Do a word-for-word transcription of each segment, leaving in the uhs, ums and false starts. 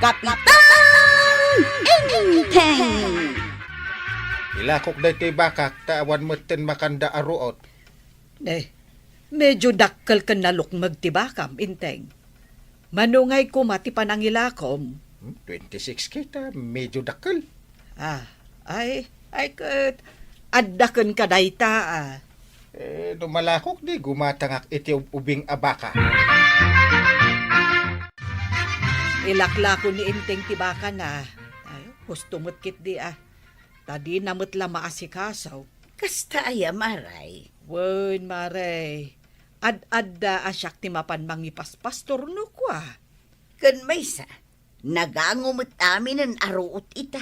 Kapitan Enteng! Ilakok daytoy bakak ta awan metten makanda a ruot. Eh, medyo dakkel ken nalukmeg ti bakam, Enteng. Mano ngay koma ti panangilakom? Hmm, twenty-six K ta, medyo dakkel. Ah, ay, ay ket, adda kenka dayta, ah. Eh, no malakok di, gumatangak iti ub-, ubing a baka. Ilaklako ni Enteng ti bakana. Ay, husto met ketdi, ah. Ta dina met la maasikaso. Kasta aya, Maray? Wen, Maray. Ad-adda a siak ti mapan mangipaspastor no kua. Ken maysa, nagango met aminen a ruot ita.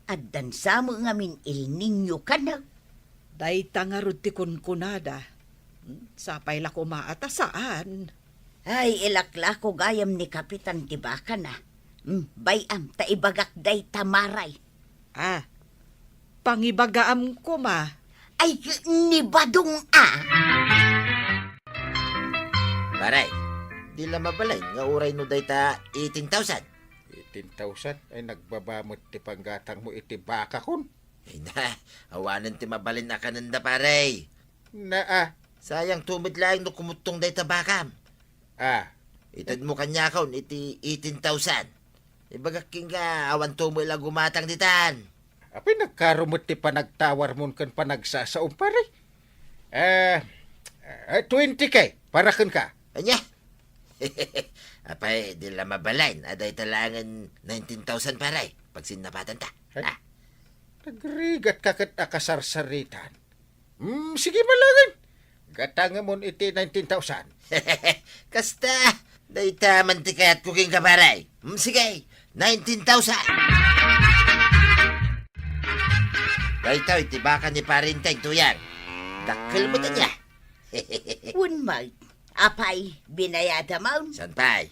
Addan sa met ngamin El Niño kano. Dayta ngarud ti kunkunada. Hmm, sapay la koma a ta saan. Ay, ilaklako gayam ni Kapitan ti bakana. Hmm, bay-am, ta ibagak dayta, Maray. Ah, pangibagaam koma. Ay, ni Badong, ah. Pare, di la mabalin nga uray no dayta eighteen thousand. Eighteen thousand? Ay, nagbaba met ti panggatangmo iti bakakon. Ay na, awanen ti mabalin a kanenda, pare. Na, ah. Sayang to met laeng no kumuttong dayta bakam. Ah. Itedmo kaniakon iti eighteen thousand. Ibagak kenka, awan to met la gumatang ditan. Apay, nagkaro met ti panagtawarmon ken panagsasaom, pare. Eh, eh, twenty K para kenka. Ania? Apay, di la mabalin a dayta laengen nineteen thousand, pare. Pagsinnapatanta. Ay. Ah. Nagrigatka ket a kasarsaritan. Hmm, sige, malangin. Gatangemon iti nineteen thousand. Kasta, dayta man ti kayatko kenka, pare. Hmm, sige, nineteen thousand. Daytoy ti baka ni Pare Enteng, Tuyang. Dakkel met ania. Wen met, apay, binayadamon? Saan pay?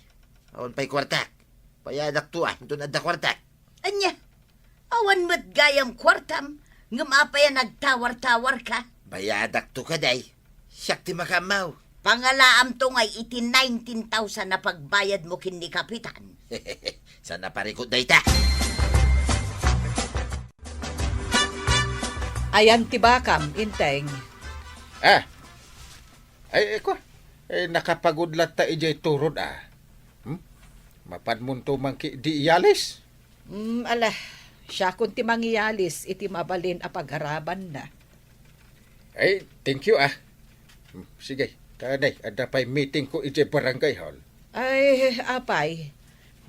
Awan pay kuartak. Bayadakto, ah, inton adda kuartak. Ania? Awan met gayam kuartam, ngem apay a nagtawar-tawarka? Bayadakto kadi. Siak ti makaammo. Pangalaamto ngay iti nineteen thousand a pagbayadmo ken ni Kapitan. Saan a parikut dayta? Ayan ti bakam, Enteng. Ah. Ay, ay, kua. Ay, nakapagud latta idiay turod, ah. Hmm? Mapanmonto man ketdi iyalis? Hmm, ala, siakon ti mangiyalis iti mabalin a pagarabanna. Ay, thank you, ah. Hmm, sige, ta, day, adda pay meetingko idiay barangay hall. Ay, apay,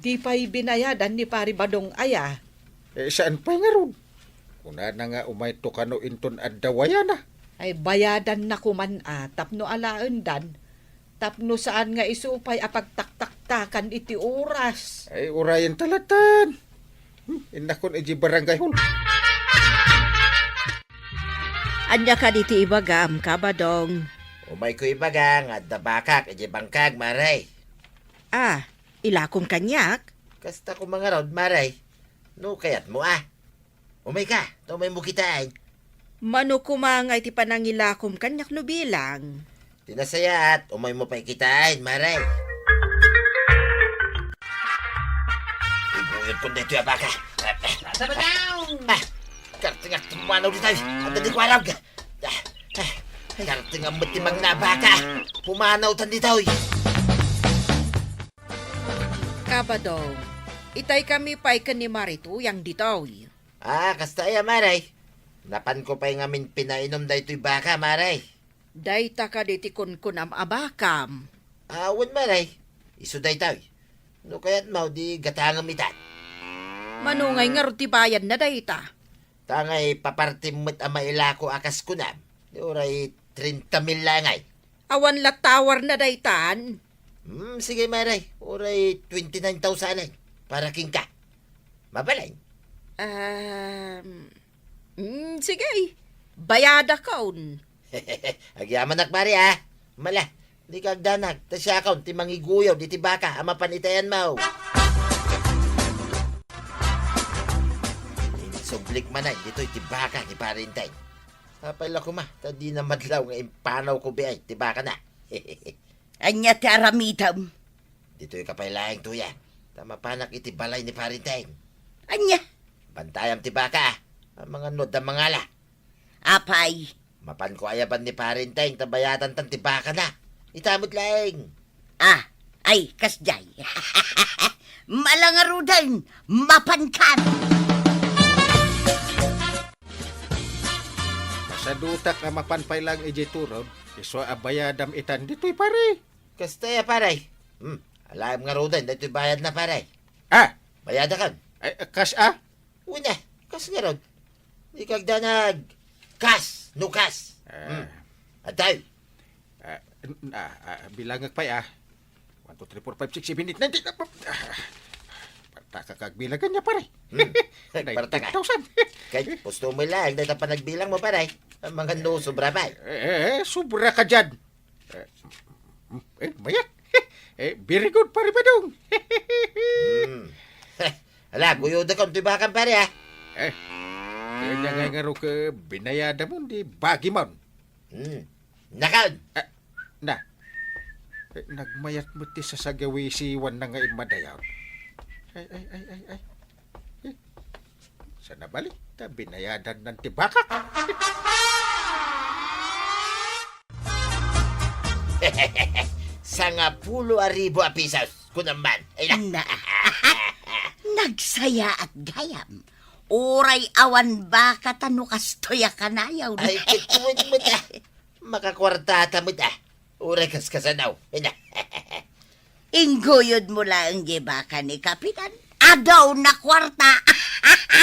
di pay binayadan ni Pari Badong aya? Eh, saan pay ngarud? Kunana nga umayto kano inton adda wayana. Ay, bayadanna koman a, tapno alaendan, tapno saan nga isu pay a pagtaktaktakan iti oras. Ay, urayenta latta. Hmm, innakon idiay barangay hall. Ania kadi ti ibagam, Kabadong? Umayko ibaga nga adda bakak idiay bangkag, Mare. Ah, ilakom kaniak? Kasta koma ngarud, Mare. No kayatmo, ah. Umayka, ta umaymo kitaen. Mano koma nga iti panangilakom kaniak no bilang? Ti nasayaat, umaymo pay kitaen, Mare. Iguyodkon daytoy a baka. Sabadaw! Ah, kartengak ti pumanaw ditoy. Adda di kuarag. Ah, ah, kartengak met ti mangna a baka. Pumanawtan ditoy. Kabadong, itay kami pay ken ni Mare Tuyang ditoy. Ah, kasta aya, Mare? Napanko pay ngamin pinainom daytoy baka, Mare. Dayta kadi ti kunkunam a bakam? Ah, wen, Mare. Isu daytoy. No kayatmo, di gatangem itan. Mano ngay ngarud ti bayadna dayta? Ta ngay papartim met a mailako a kas kunam, di uray trenta mil la ngay. Awan la tawarna daytan? Hmm, sige, Mare. Uray twenty-nine thousand para kenka. Mabalin? Um, mm, sige. Bayadakon. Agyamanak, Mare, ah. Mala, dika agdanag, ta siakon ti mangiguyod iti baka a mapan itaenmo. Insublik manen ditoy ti baka ni Pare Enteng. Apay la koma, ta dina madlaw nga impanawko biay ti bakana. Ania ti aramidem? Ditoyka pay laeng, Tuyang. Ta mapanak iti balay ni Parinteng. Ania? Bantayam ti baka, a. Amangan no adda mangala. Apay? Mapanko ayaban ni Parinteng ta bayadantan ti bakana. Ita met laeng. Ah, ay, kasjay. Malangaruden, mapankan. Masadutak a mapan pay laeng idiay turod, isu a bayadam itan ditoy, pare. Kasta ya, pare. Hmm, alaem ngaruden daytoy bayadna, pare. Ah! Bayadakan. Ay, kas a? Wen a, kas ngarud. Di kagdanag. Kas, no kas. Ah. Hmm. Atay. Ah, n-, ah, ah, bilangek pay, ah. One, two, three, four, five, six, seven, eight, nine, ten. Ah, ah, parta ka kagbilangan niya, pare. Hmm. Parta ka. Nine thousand. Kay, gusto mo lang, dahil ang panagbilang mo, pare. Ang mga no, sobra pa. Eh, eh, eh, sobra ka dyan. Eh, mm, eh, mayat. Eh, very good, Pare Badong. Hmm. Ala, guyuda ka, untoy bakam, pare, ah. Eh, kaya niya nga nga ro ka binayada mo, di bagi man. Hmm. Nakon! Ah, na. Eh, nagmayat met ti sasagawisiwanna nga immadayaw. Ay, ay, ay, ay, ay. Eh, sa nabalik, ta binayadannan ti bakak. Sangapulo a ribu a pisos, kunam man. Ay, na. Na. Nagsayaat gayam. Uray awan baka ta no kastoy a kanayon. Ay, kituin mo ta. Makakuartata met, ah. Uray kaskasanaw. Ina. Ingguyod mo laeng di baka ni Kapitan. Adaw na kuarta.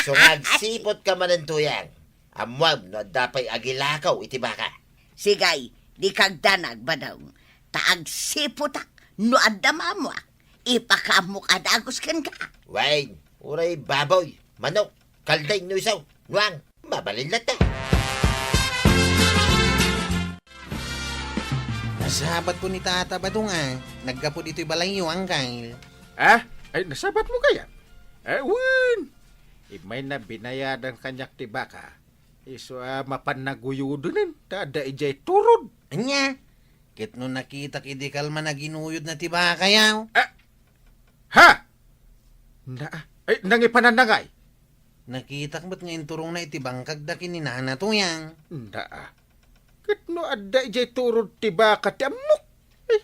So, nga agsipot ka manen, Tuyang. Ammuam no adda pay agilakaw iti baka. Sigay, di kagdanag, Badong. Ta agsipotak no adda maamuak. Ipakaammoka dagus kenka. Wen, uray baboy, manok, kalding no isu, nuang, mabalin latta. Nasabatko ni Tata Badong a naggapu ditoy balayyo, Angkel. Ah? Ay, nasabatmo kaya? Eh, wen! Immay na binayadan kaniak ti baka. Isu a mapan naguyudonen, ta adda idiay turod. Ania? Ket no nakitak idi kalman a ginuyodna ti bakayaw. Ah! Ha? Na, ay, nangipanan na ngay? Nakitak met nga inturongna iti bangkagda ken ni Nana Tuyang. Nda, ah. Ket no adda idiay turod ti baka ti ammok. Ay.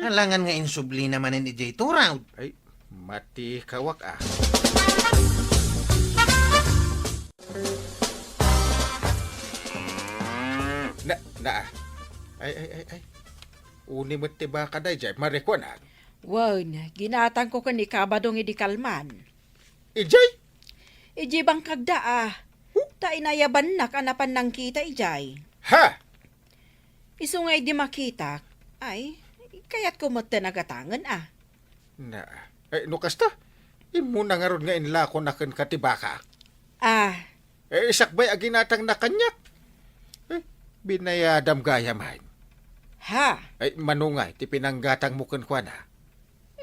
Alangan nga insublina manen idiay turod. Ay, matikawak, ah. Na, na, ah. Ay, ay, ay, ay. Uni met ti baka daydiay, marikuanak. Wen, ginatangko ken ni Kabadong idi kalman. Idiay? Idiay bangkagda, ah. Huh? Ta inayabannak a napan nangkita idiay. Ha? Isu nga idi makitak, ay, kayatko metten a gatangen, ah. Na, eh, no kasta, immuna ngarud nga inlakonak kenka ti baka. Ah. Eh, sakbay a ginatangna kaniak. Eh, binayadam gayam, ay. Ha? Ay, mano ngay ti pinanggatangmo kenkuana?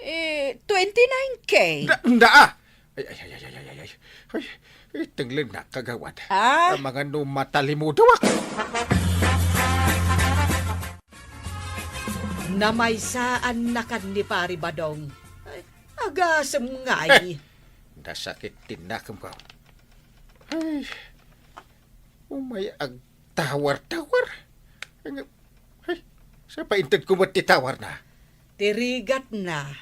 Eh, twenty-nine K. Nda, nda, ah! Ay, ay, ay. Ay, itenglennak, kagawad. Ah? Amangan no matalimudawak. Namaysaannakan ni Pari Badong. Ay, agasem ngay. Eh, nasakit ti nakemko. Ay, umay agtawar-tawar. Ay, nga, ay, sa paintedko met ti tawarna? Ti rigatna,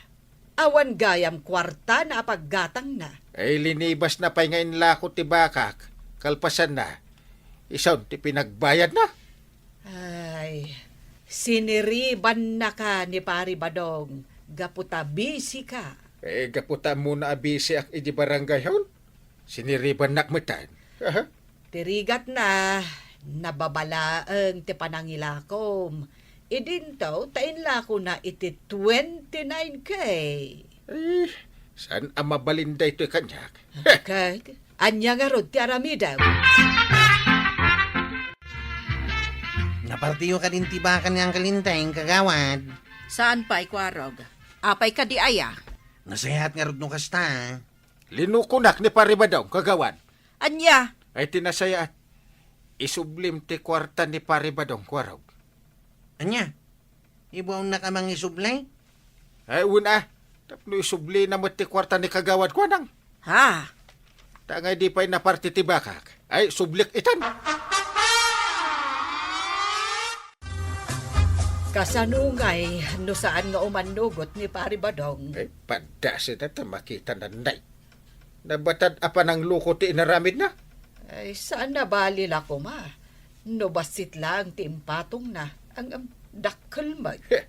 awan gayam kuartana a paggatangna. Ay, linibasna pay nga inlako ti bakak, kalpasanna, isun ti pinagbayadna. Ay, siniribannaka ni Pari Badong, gapu ta busy ka. Eh, gapu ta ammona a busy ak idi barangay hall. Siniribannak metten. Aha. Ti rigatna, nababa laeng ti panangilakom. Idinto, ta inlakona iti twenty-nine K. Eh, saan a mabalin daytoy kaniak? Ket, ania ngarud ti aramidem? Napartiyo kadin ti baka ni Uncle Enteng, kagawad? Saan pay, Kuarog? Apay kadi aya? Nasayaat ngarud no kasta. Linukonak ni Pari Badong, kagawad. Ania? Ay, ti nasayaat. Isublim ti kuarta ni Pari Badong, Kuarog. Ania? Ibuawnnak a mangisubli? Ay, wen a. Tapno isublina met ti kuarta ni Kagawad Kuanang. Ha? Ta ngay di pay naparti ti bakak. Ay, sublik itan. Kasano ngay no saan nga umannugot ni Pari Badong? Ay, padasi na ta makita nanay. Nabatad a panangluko ti inaramidna? Ay, saan nabali la koma. No bassit laeng ti impatongna, ang, ang dakkel met. Heh,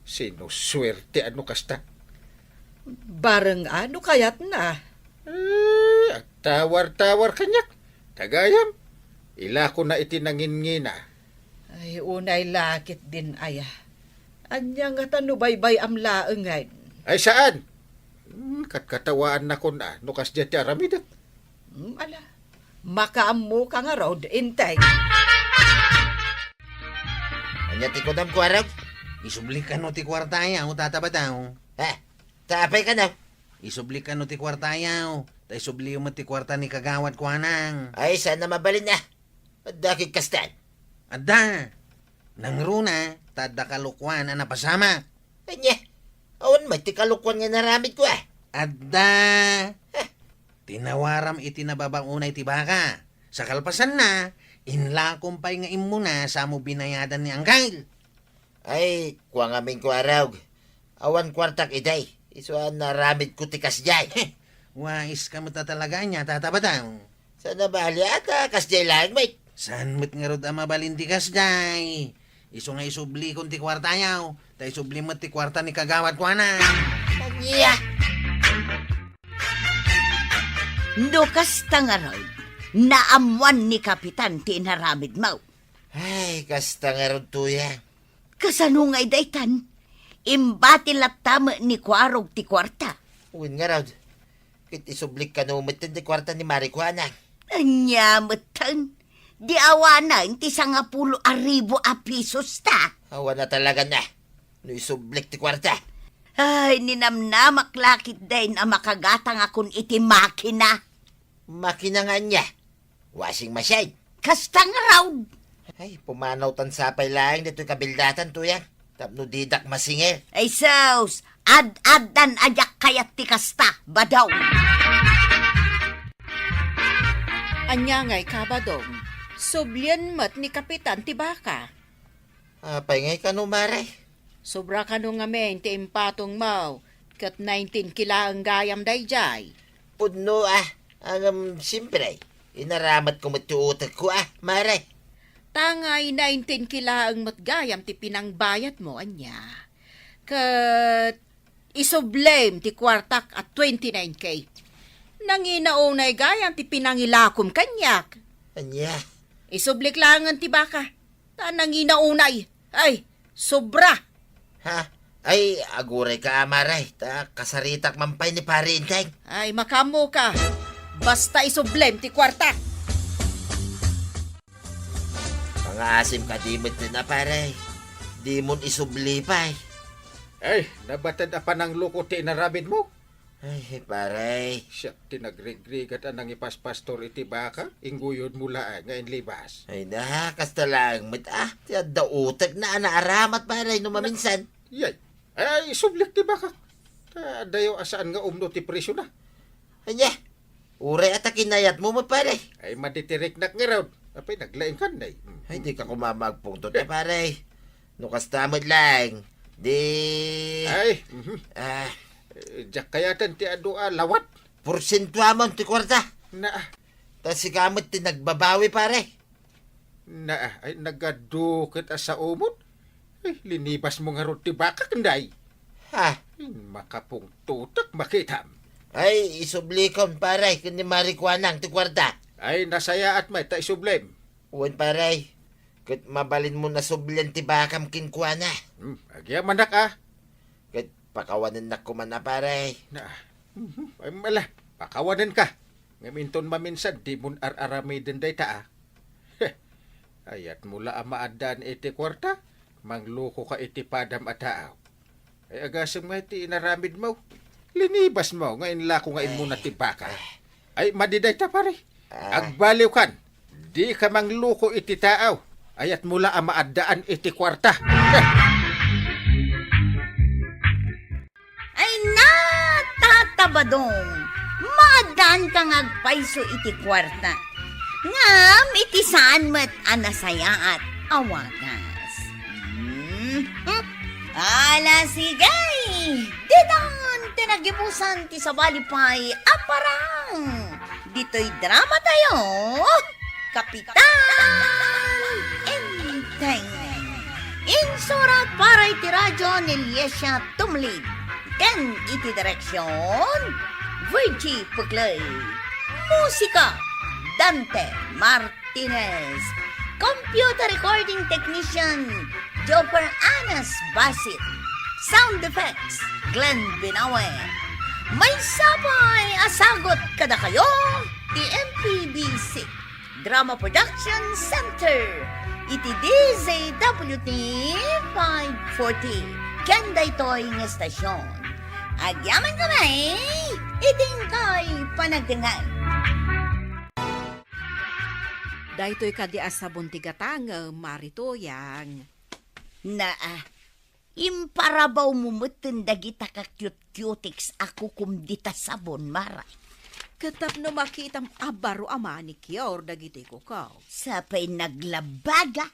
sinusuerte a no kasta. Bareng a no kayatna. Eh, agtawar-tawar kaniak. Tagayam, ilakona iti nanginngina. Ay, unay la ketdin aya. Ania ngata no baybay-am laengen? Ay, saan? Hmm, katkatawaannakon a no kasdiay ti aramidek. Hmm, ala. Makaammoka ngarud, Enteng. Ania ti kunam, Kuarog? Isublik kano ti kuartayo, Tata Badong. Ha? Ta apay kano? Isublik kano ti kuartayo, ta isubliyo met ti kuarta ni Kagawad Kuanang. Ay, saan a mabalin a. Adda ket kastan. Adda. Nangruna, ta adda kalokuan a napasamak. Ania? Awan met ti kalokuan nga inaramidko a. Adda. Heh. Tinawaram iti nababa-una iti baka. Sa kalpasanna, inlakom pay nga immuna sa mo binayadan ni Angkel. Ay, kua ngamin, Kuarog. Awan kuartak idiay. Isu a naramidko ti kasdiay. Heh, waiska met a talaga ania, Tata Badong. Saan a bali a ta kasdiay laeng met. Saan met ngarud a mabalin ti kasdiay? Isu nga isublikon ti kuartayo, ta isubli met ti kuarta ni Kagawad Kuanang. Ania? No kasta ngarud, naammoan ni Kapitan ti inaramidmo. Ay, kasta ngarud, Tuyang. Kasano ngay daytan? Imbati latta met ni Kuarog ti kuarta. Wen ngarud, ket isublik kano metten ti kuarta ni Mari Kuanang. Ania metten? Di awanen ti sangapulo a ribu a pesos ta. Awan a talagan a. No isublik ti kuarta. Ay, ninamnamak la ketdin a makagatangakon iti makina. Makina nga ania? Washing machine. Kasta ngarud. Ay, pumanawtan sa pay laeng ditoy kabildatan, Tuyang. Tapno didak masinger. Ay sus, ad-addan a diak kayat ti kasta, Badong. Ania ngay ka, Badong? Sublien met ni Kapitan ti baka. Apay ngay kano, Mare? Sobra kano ngamin ti impatongmo, ket nineteen K laeng gayam daydiay. Pudno a, ngem siempre, inaramatko met ti utekko a, Mare. Ta ngay nineteen K laeng met gayam ti pinangbayadmo, ania? Ket isublem ti kuartak a twenty-nine K. Nangina unay gayam ti pinangilakom kaniak. Ania? Isublik laengen ti baka. Ta nangina unay. Ay, sobra. Ha? Ay, agurayka, Mare, ta kasaritak man pay ni Pari Enteng. Ay, makaammoka. Basta isublem ti kuarta. Mangaasim ka di met a, Pare. Dimon isubli pay. Ay, nabatad a panangluko ti inaramidmo? Ay, Pare. Siak ti nagrigrigat a nangipaspastor iti baka, ingguyodmo laeng nga inlibas. Ay na, kasta laeng met a, ti adda utekna a naaramat, Pare, no maminsan. Yay. Ay, isublik ti baka. Ta adayo a saan nga umno ti presiona. Ania? Uray a ta kinayatmo met, Pare. Ay, madi ti riknak ngarud. Apay, naglaingkan, ay. Mm. Ay, dika koma agpungtot, eh, Pare. No kasta met laeng, di Ay, mhm. Ah. Eh, diak kayaten ti adu a lawat. Porsentuamon ti kuarta. Na, Ta sika met ti nagbabawi, Pare. Na, ay, nagadu ket a saomon. Ay, linibasmo ngarud ti bakak, nay. Ha? Ay, makapungtotek, makitam. Ay, isublikon, Pare, ken ni Mari Kuanang ti kuarta. Ay, nasayaat met ta isublem. Wen, Pare, ket mabalinmo a sublien ti bakam kenkuana. Hmm, agyamanak a. Ket pakawanennak koma a, Pare. Na, mhm, ay, mala, pakawanenka. Ngem inton maminsan, dimon ar-aramiden dayta a. Heh, ayatmo la a maaddaan iti kuarta, manglukoka iti padam a taaw. Ay, agasem nga iti inaramidmo. Linibasmo nga inlako nga immuna ti baka. Ay, madi dayta, Pare. Ah. Agbaliwkan. Dika mangluko iti taaw. Ayatmo la a maaddaan iti kuarta. Heh. Ay, Dong, maaddaanka nga agpayso iti kuarta. Ngem iti saan met a nasayaat a wagas. Hmm? Ala, sige! Ditan ti nagibusan ti sabali pay a parang. Ditoy drama tayo, Kapitan Enteng. Insurat para iti radyo ni Liesia Tumlid. Ken iti direksyon, Virgie Puclay. Musika, Dante Martinez. Computer recording technician, Joper Anas Basit. Sound effects, Glenn Binawe. Maysa pay a sagut kadakayo ti M P B C Drama Production Center iti D Z W T five forty. Ken daytoy nga estasyon, agyaman kami iti inkay panagdengngeg. Daytoy kadi a sabon ti gatangem, Mari Tuyang. Naa, imparabawmo metten dagita ka cute-cutex a kukom dita sabon, Mara. Ket tapno makitam a baro a manicure dagitoy kukaw. Sapay naglabaga.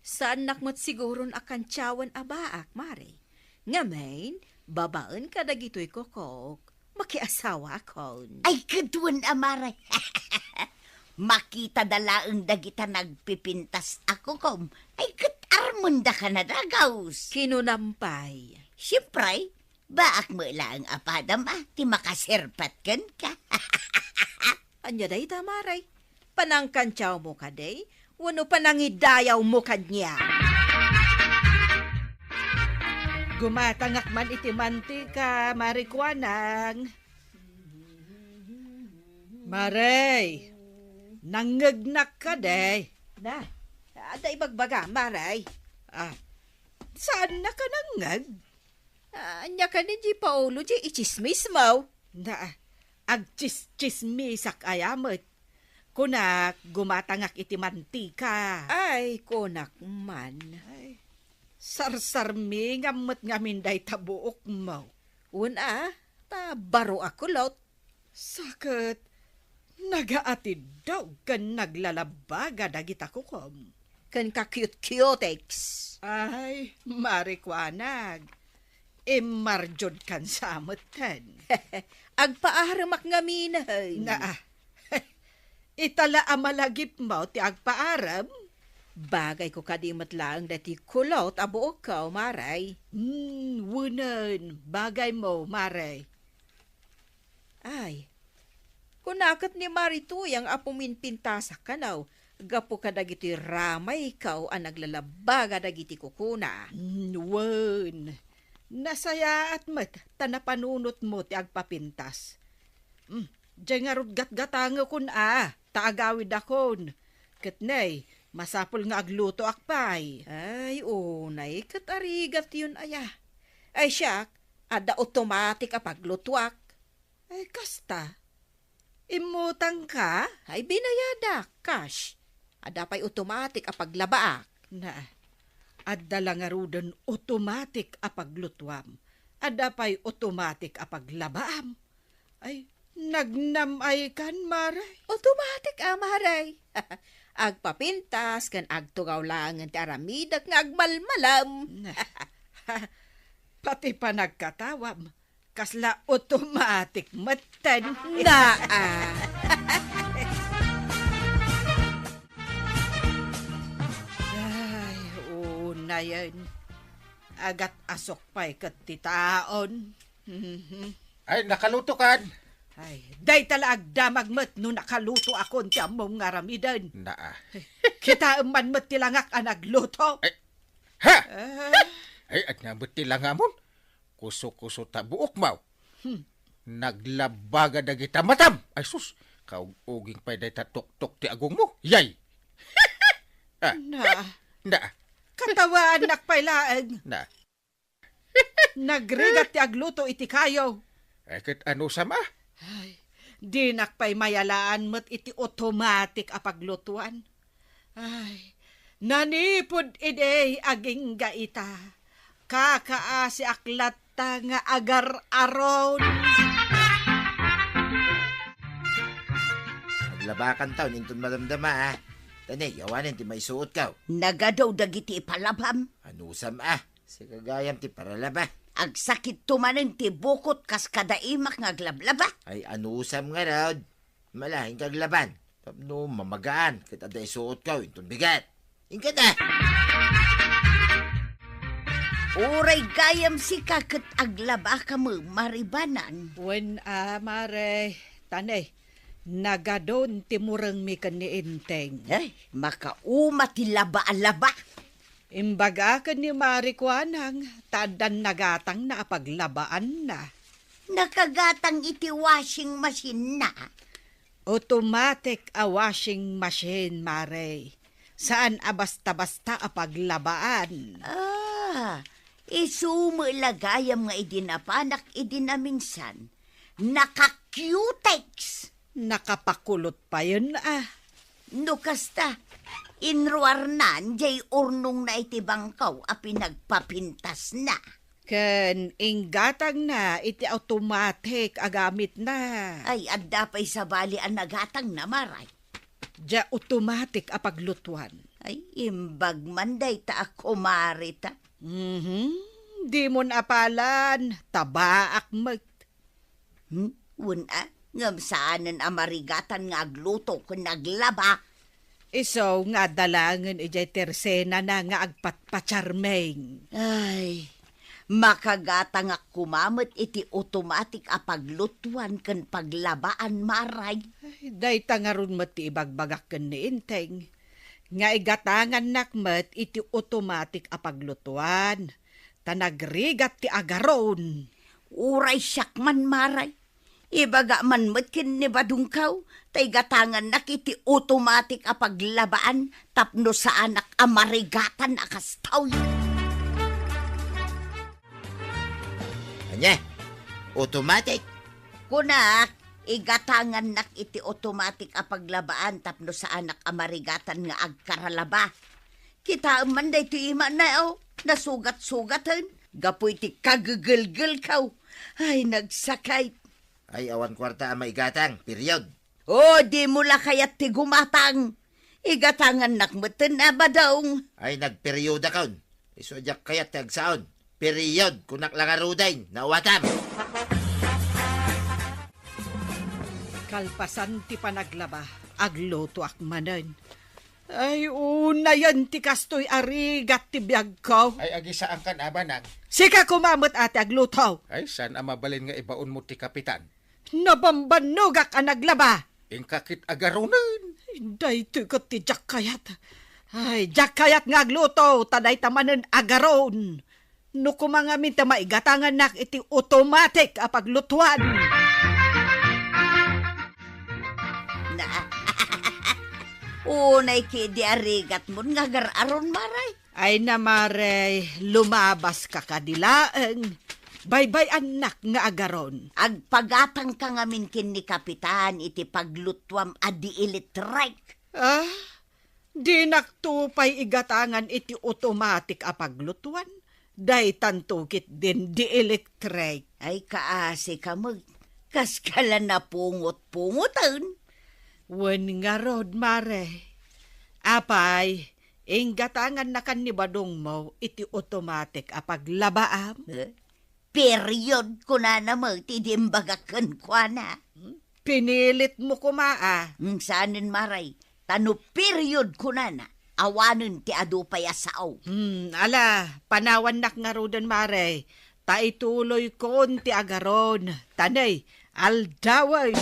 Saannak met siguron a kantiawen a baak, Mare. Ngamin, babaen kadagitoy kukok, makiasawaakon. Ay, ket wen a, Mare. Makitada laeng dagita nagpipintas a kukom. Ay, ket armendaka nadagaus. Kinunam pay. Siempre, baak met laeng a padam a ti makaserpat kenka. Ania dayta, Mare? Panangkantiawmo kadi wenno panangidayawmo kaniak? Gumatangak man iti mantika, Mare Kuanang. Mare, nangngegnak kadi? Na, adda ibagbaga, Mare. Ah, saannaka nangngeg? Ah, ania kadi, Paolo, diay itsismismo? Na, agtsis-tsismisak aya met. Kunak, gumatangak iti mantika. Ay, kunak man. Ay, sarsarmingam met ngamin dayta buokmo. Wen a, ta baro a kulot. Sa ket, nagaatiddog ken naglalabaga dagita kukom. Ken ka-cute-cutex. Ay, Mare Kuanang. Immarjudkan sa metten. Agpaaremak ngamin. Na, ita la a malagipmo ti agpaarem? Bagayko kadi met laeng daytoy kulot a buokko, Mare. Hmm, wenen, bagaymo, Mare. Ay, kuna ket ni Mare Tuyang a puminpintasak kano gapu kadagitoy ramayko a naglalabaga dagiti kukuna. Mm, wen. Nasayaat met ta napanunotmo ti agpapintas. Mm, diay ngarud gatgatangekon a, ta agawidakon. Ket nay, masapul nga aglutoak pay. Ay, unay, ket arigatyon aya. Ay siak, adda automatic a paglutoak. Ay, kasta? Immutangka? Ay, binayadak, cash. Adda pay automatic a paglabaak. Na, adda la ngaruden automatic a paglutuam. Adda pay automatic a paglabaam. Ay, nagnam-aykan, Mare. Automatic a, Mare. Agpapintas ken agtugaw laengen ti aramidek nga agmalmalem. Na, pati panagkatawam, kasla automatic metten. Naa. Ay, unayen. Agat-asok pay ket ti taon. Mhm. Ay, nakalutokan. Ay, dayta la agdamag met no nakalutoakon ti ammom nga aramiden. Naa. Kitaem man met ti langak a nagluto. Ay, ha? Ah. Ay, ania met ti langamon? Kuso-kuso ta buokmo. Hmm. Naglabaga dagita matam. Ay sus, kaug-uging pay dayta tuktok ti agongmo. Yay! Ah. Na. Na. Katawaannak pay laeng. Na. Nagrigat ti agluto iti kayo. Ay, ket anusam a? Ay, dinak pay mayalaan met iti automatic a paglutuan. Ay, nanipud idi agingga ita, kakaasiak latta nga agar-aron. Labakantaw inton madamdama, a. Tani, awanen ti maisuotkaw. Nagadu dagiti ipalabam. Anusam, a. Sika gayam ti paralaba. Agsakitto manen ti bukot kas kada imak nga aglablaba. Ay, anusam ngarud. Mala, inka aglaban. Tapno mamagaan, ket adda isuotkaw inton bigat. Inka na! Uray gayam sika ket aglabaka met, Mari Banang. Wen a, Mare. Tani, nagadun ti murengmi ken ni Enteng. Ay, makauma ti laba a laba. Imbaga ken ni Mari Kuanang, ta addan nagatangna a paglabaanna. Nakagatang iti washing machine-na. Automatic a washing machine, Mare. Saan a basta-basta a paglabaan. Ah, isu met la gayam nga idi napanak idi naminsan, naka-cutex. Nakapakulot payen, a. No kasta, inruarnan jay urnongna iti bangkaw a pinagpapintasna. Ken inggatangna iti automatic a gamitna. Ay, adda pay sabali a nagatangna, Mare. Dia automatic a paglutuan. Ay, imbag man dayta a kumarita. Mhm. Dimon apalan, tabaak met. Hmm? Wen a, ngem saanen a marigatan nga agluto ken aglaba. Isu nga adda laengen idiay tersenana nga agpatpacharming. Ay, makagatangak koma met iti automatic a paglutuan ken paglabaan, Mare. Ay, dayta ngarud met ti ibagbagak ken ni Enteng, nga igatangannak met iti automatic a paglutuan, ta nagrigat ti agaron. Uray siak man, Mare. Ibaga man met ken ni badongko, ta igatangannak iti automatic a paglabaan tapno saanak a marigatan a kastoy. Ania? Automatic? Kunak, igatangannak iti automatic a paglabaan tapno saanak a marigatan nga agkaralaba. Kitaem man daytoy imana, o, nasugat-sugaten gapu iti kagegelgelko. Ay, nagsakit. Ay, awan kuarta a maigatang, period. O, dimo la kayat ti gumatang. Igatangannak metten a badong. Ay, nagperyodakon. Isu a diak kayat ti agsaon. Period, kunak la ngaruden, nawatam. Kalpasan ti panaglaba, aglutoak manen. Ay, unayen ti kastoy a rigat ti biagko. Ay, agisaankan a, Banang. Sika koma met a ti agluto. Ay, saan a mabalin nga ibaonmo ti kapitan? Nabambannogak a naglaba. Inka ket agaronen. Daytoy ket ti diak kayat. Ay, diak kayat nga agluto, ta dayta manen agaron. No koma ngamin ta maigatangannak iti automatic a paglutuan. Na, unay ketdi a rigatmon nga agar-aron, Mare. Ay na, Mare, lumabaska kadi laeng. Baybay-annak nga agaron. Agpagatangka ngamin ken ni Kapitan iti paglutuam a di-electric. Ah? Dinakto pay igatangan iti automatic a paglutuan. Daytanto ketdin di-electric. Ay, kaasika met. Kaska la napungot-pungoten. Wen ngarud, Mare. Apay, inggatangannakan ni badongmo iti automatic a paglabaam? Eh? Period, kunana met idi imbagak kenkuana. Hmm? Pinilitmo koma a. Hmm, saanen, Mare. Ta no period kunana, awanen ti adu pay a sao. Hmm, ala, panawannak ngaruden, Mare. Ta ituloykon ti agaron. Tanay, aldawen.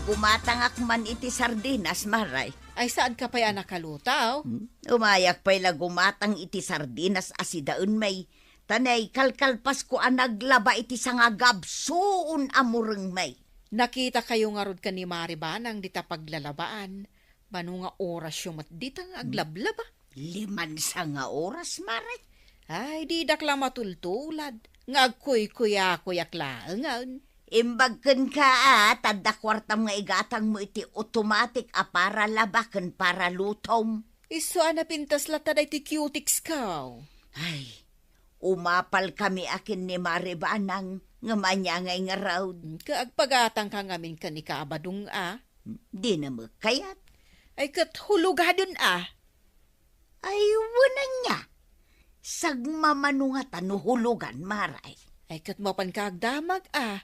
Gumatangak man iti sardinas, Mare. Ay, saanka pay a nakalutaw? Hmm? Umayak pay la gumatang iti sardinas a sidaenmi. Tanay, kalkalpasko a naglaba iti sangagabsuon a murengmi. Nakitakayo ngarud ken ni Mare Banang dita paglalabaan. Mano nga orasyo met dita nga aglablaba? Limansa nga oras, Mare. Ay, didak la matultulad nga agkuykuyakuyak laengen. Imbag kenka a, ta adda kuartam nga igatangmo iti automatic a paralaba ken paralutom. Isu a napintas latta daytoy cutex ko. Ay, Umapalkami a ken ni Mari Banang, ngem ania ngay ngarud? Ket agpagatangka ngamin ken ni Kabadong a? Dina met kayat. Ay, ket hulugaden a? Ay, wen ania. Sagmamano ngata no hulugan, Maray. Ay, ket mapanka agdamag a?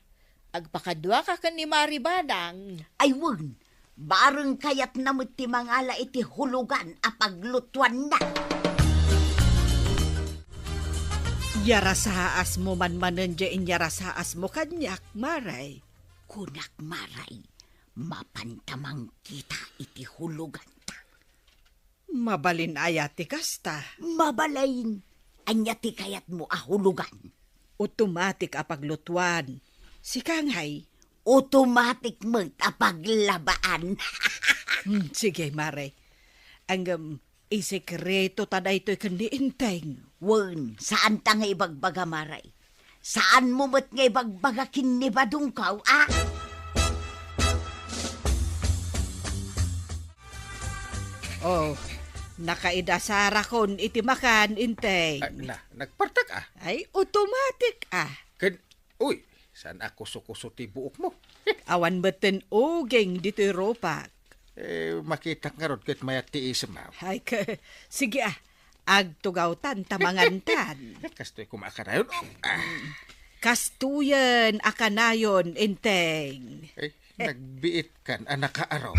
Agpakaduaka ken ni Mari Banang. Ay, wen. Bareng kayatna met ti mangala iti hulugan a paglutuanna. Yarasaasmo man manen diay inyarasaasmo kaniak, Maray. Kunak, Maray, mapanta mangkita iti huloganta. Mabalin aya ti kasta? Mabalin. Ania ti kayatmo a hulugan? Automatic a paglutuan. Sika ngay? Automatic met a paglabaan. Hmm, sige, Mare. Ngem, isekreto ta daytoy ken ni Enteng. Wen, saan ta nga ibagbaga, Mare. Saanmo met nga ibagbaga ken ni Badongko, a? Oh, nakaidasarakon iti makan, Enteng. Ah, na, nagpartak, ah. Ay, automatic, ah. Ken, uy, saan a kuso-kuso ti buokmo? Awan metten uging ditoy rupak. Eh, makitak ngarud ket mayat ti isem, ah. Ay, ke, sige, ah. Agtugawtan ta mangantan. Kastoy koma a kanayon. Oh, ah. Kastoyen a kanayon, Enteng. Eh, nagbiit kan a nakaaro.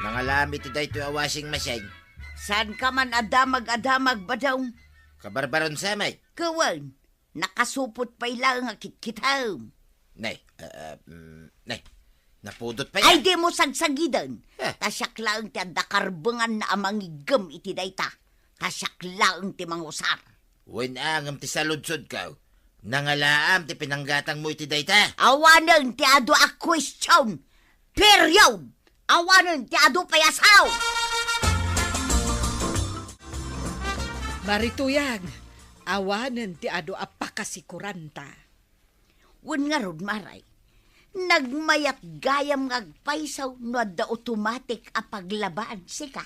Nangalam iti daytoy a washing machine. Saan ka man a damag a damag, Badong? Kabarbaron sa, may. Kawan, nakasupot pay laeng a kitkitam. Nay, ah, ah, mm, nay, napudot pay. Ay, dimo sagsagiden. Ah. Ta siak laeng ti adda karbenganna a mangiggem iti dayta. Ta siak laeng ti mangusar. Wen a ngem ti saludsodko, nangalaam ti pinanggatangmo iti dayta? Awanen ti adu a question. Period! Awanen ti adu pay a sao! Marituyang, awanen ti adu a pakasikuranta. Wen ngarud, Maray, nagmayat gayam nga agpayso no adda automatic a paglabaan, sika.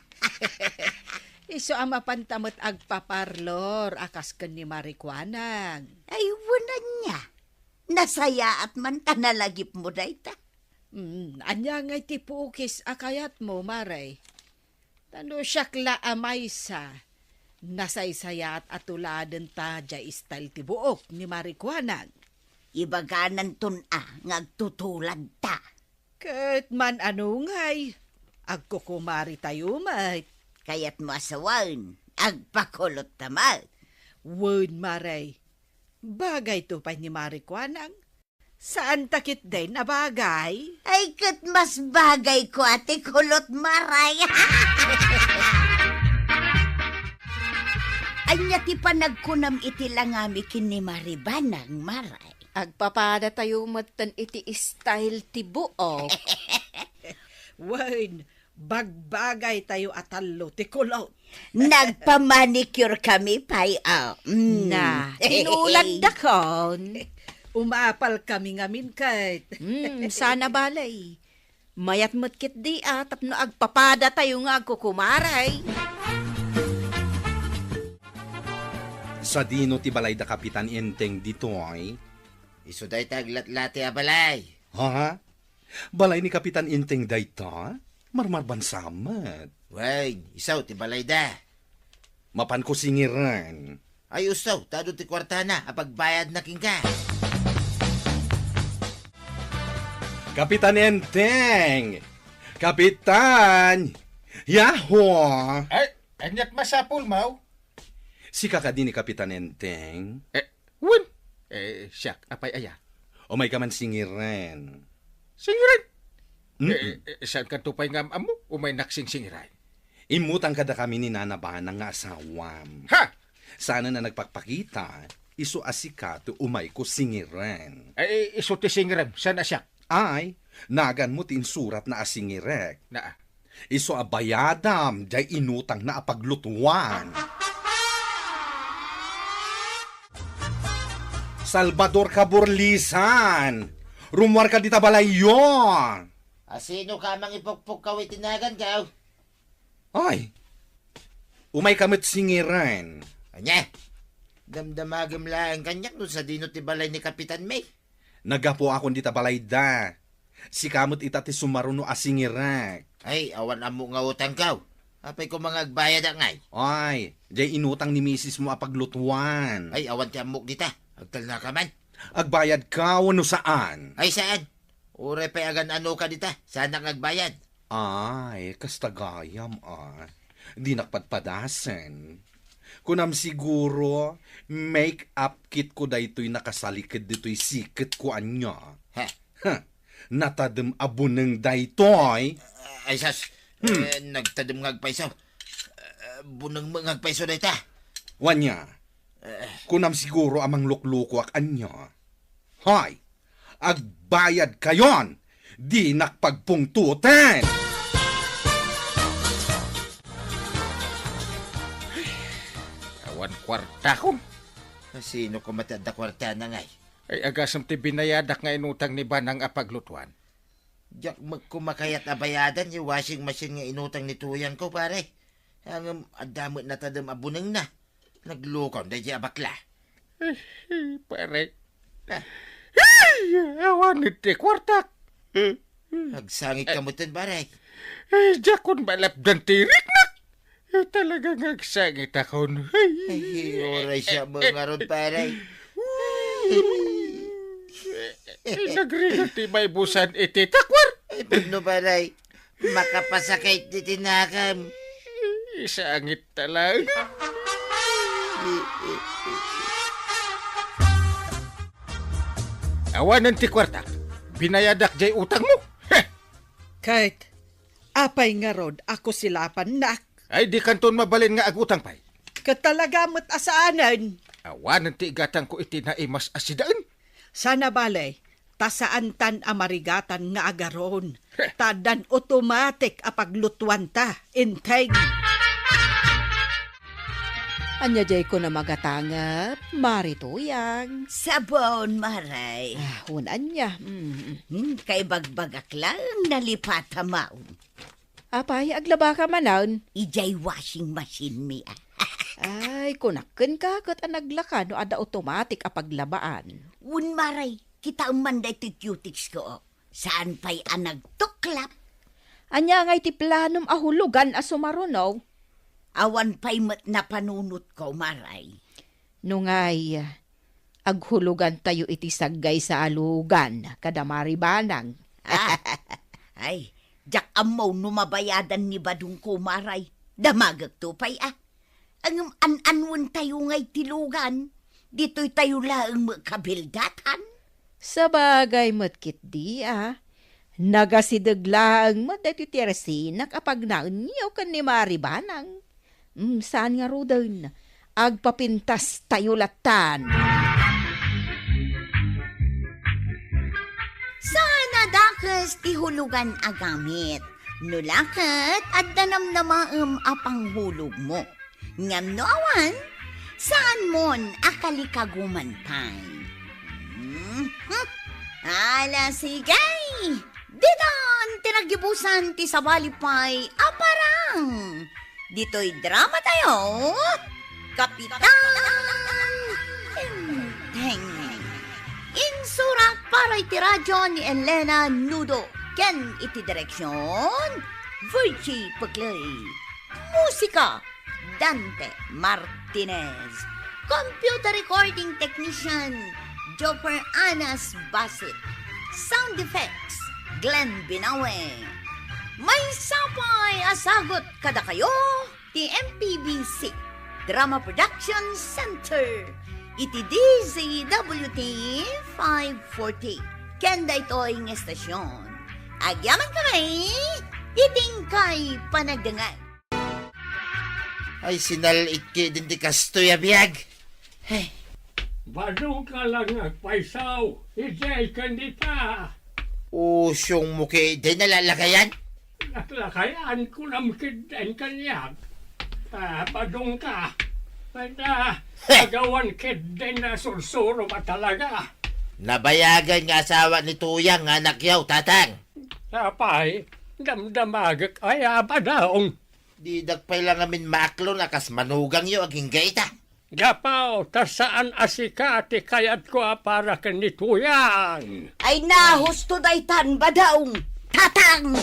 Isu a mapanta met agpaparlor a kas ken ni Marikuanang. Ay, wen ania? Nasayaat man ta nalagipmo dayta. Mm, ania ngay ti pukis a kayatmo, Maray? Ta no siak la a maysa, nasaysayaat a tuladenta diay style ti buok ni Marikuanang. Ibagananton a nga agtutuladta. Ket man-ano ngay, agkukumaritayo met. Kayatmo a sawen, agpakulotta met. Wen, Maray, bagayto pay ni Marikuanang. Saan ta ketdin a bagay? Ay, ket mas bagayko a ti kulot, Maray. Ania ti panagkunam iti langami ken ni Maribanang, Maray? Agpapadatayo metten iti style ti buok. Wen, bagbagaytayo a tallo ti kulot. Nagpamanicure kami pay, ah. Mm. Na, tinulandakon. Umapal kami ngamin ket. Mm, sana balay. Mayat met ketdi a tapno agpapadatayo nga agkukumaray. Sadino ti balay da Kapitan Enteng ditoy? Isu dayta aglatlati a balay. Ha? Balay ni Kapitan Enteng dayta? Marmarbansa met. Wen, isu ti balayda. Mapanko singiren. Ay, isu, ta adu ti kuartana a pagbayadna kenka. Kapitan Enteng! Kapitan! Yahoo! Ay, aniat masapulmo? Sika kadi ni Kapitan Enteng? Eh, wen. Eh, siak, apay aya? Umayka man singiren. Singiren? Mm-mm. Eh, eh, saankanto pay nga am-ammo? Umaynak singsingiren. Immutang kadakami ni Nana Banang nga asawam. Ha? Saanen a nagpakpakita, isu a sika ti umayko singiren. Eh, isu ti singirem, saan a siak? Ay, naganmo ti insuratna a singirek. Naa. Isu a bayadam, diay inutangna a paglutuan. Salvador Kaburlisan! Rummuarka dita balayyo! Asinoka a mangipukpukkaw iti naganko? Ay! Umayka met singiren. Ania? Damdamagem laeng kaniak no sadino ti balay ni Kapitan May. Naggapuakon dita balayda. Sika met ita ti sumaruno a singirek. Ay, awan ammok nga utangko. Apay koma nga agbayadak ngay? Ay, diay inutang ni misismo a paglutuan. Ay, awan ti ammok dita. Agtalnaka man. Agbayadka wenno saan? Ay, saan? Uray pay agan-anoka dita, saanak nga agbayad. Ay, kasta gayam, a. Dinak padpadasen. Kunam siguro, make-up kitko daytoy nakasaliked ditoy siketko ania. Ha? Huh, natadem a buneng daytoy. Ay, sas. Hmm. Eh, nagtadem nga agpayso. Eh, buneng met nga agpayso dayta. Wania, kunam siguro a mangluklukoak ania. Hay, agbayadkayon! Dinak pagpungtoten! Awan kuartakon. Sino koma ti adda kuartana ngay? Ay, agasem ti binayadak nga inutang ni Banang a paglutuan. Diak met koma kayat a bayadan ti washing machine nga inutang ni Tuyangko, pare. Ngem adda met natadem a bunengna. Naglukaw daydiay a bakla. Pare. Ah. Ay, awan ti kuartak. Agsangit ka metten, pare. Ay, diakon malapdan ti riknak. Eh, talaga nga agsangitakon. Ay, oray siya mo ngarud, pare. Ay, nagrigat ti maibusan iti takwar. Ay, pudno, pare. Makapasakit ti tinakam. Isangit talaga. Awanen ti kuartak. Binayadak jay utangmo. Heh! Ket, apay ngarud a kusilapannak? Ay, di kanton mabalin nga agutang pay. Ket talaga met a saanen. Awanen ti igatangko iti naimas a sidaen. Sana bale, ta saantan a marigatan nga agaron, heh, ta addan automatic a paglutuanta, integ. Ania jay kuna magatangep, Mari Tuyang? Sabon, Mari. Ah, wen ania? Mm. Hmm, kaibagbagak laeng nalipatamaon. Apay, aglabaka manen? Idiay washing machine mi, a. Ay, kunak kenka ket a naglaka no adda automatic a paglabaan. Wen, Mari, kitaem man daytoy cutex ko, o. Saan pay a nagtuklap? Ania ngay ti planom a hulugan a sumaruno? Awan pay met napanunotko, Mari. No ngay, aghulugantayo iti saggaysa a lugan kada Mari Banang. Ah, ay, diak ammo no mabayadan ni badongko, Mari. Damagekto pay, a. Ngem an-anwentayo ngay ti lugan, ditoytayo laeng met kabildatan. Sabagay met ketdi, a. Nagasideg laeng met daytoy ti arsinak a pagnaenyo ken ni Mari Banang. Mm, saan ngaruden, agpapintastayo lattan. Saan a dakes ti hulugan a gamit. No la ket, adda namnamaem a panghulogmo. Ngem no awan, saanmon a kalikaguman pay. Mhm. Ala, sige! Ditan ti naggibusan ti sabali pay a parang. Ditoy dramatayo, Kapitan Tengteng. Insurat para iti radyo ni Elena Nudo ken iti direksyon, Virgie Peclay. Musika, Dante Martinez. Computer recording technician, Joker Anas Basit. Sound effects, Glenn Binawe. Maysa pay a sagut kadakayo ti M P B C Drama Production Center iti D Z W T five forty. Ken daytoy nga estasyon, agyamankami iti inkay panagdengngeg. Ay, sinal-itki din ti kastoy a biag. Ay. Badongka lang nga agpayso, idiay ken dita. Usyongmo ketdi nalakayan? Nalakayan, kunam ketdin kaniak. Ah, badongka. Wen, ah, heh, agawan ketdin a sursuro a talaga. Nabayagan nga asawa ni Tuyang nga anakyo, Tatang. Apay, damdamagek aya a padaong. Didak pay la ngamin maaklon a kas manugangyo agingga ita. Gapu ta saan a sika ti kayatko a para ken ni Tuyang. Ay, nahusto daytan, Badong, Tatang!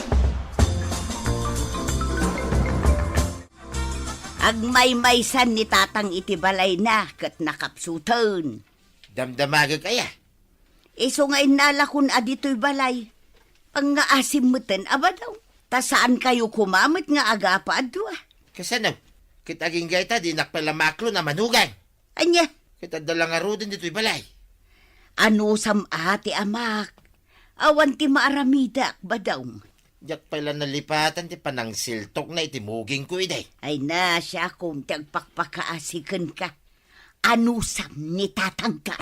Agmaymaysan ni Tatang iti balayna ket nakapsuten. Damdamagek aya? Isu nga innalakon a ditoy balay. Pangngaasim meten a, Badong. Ta saankayo koma met nga agapu a dua. Kasano? Ket agingga ita, dinak pay la maaklon a manugang. Ania? Ket adda la ngaruden ditoy balay. Anusam a ti amak. Awan ti maaramidak, Badong. Diak pay la nalipatan ti panangsiltokna iti mugingko idi. Ay na, siakon ti agpakpakaasi kenka. Anusam ni Tatangka.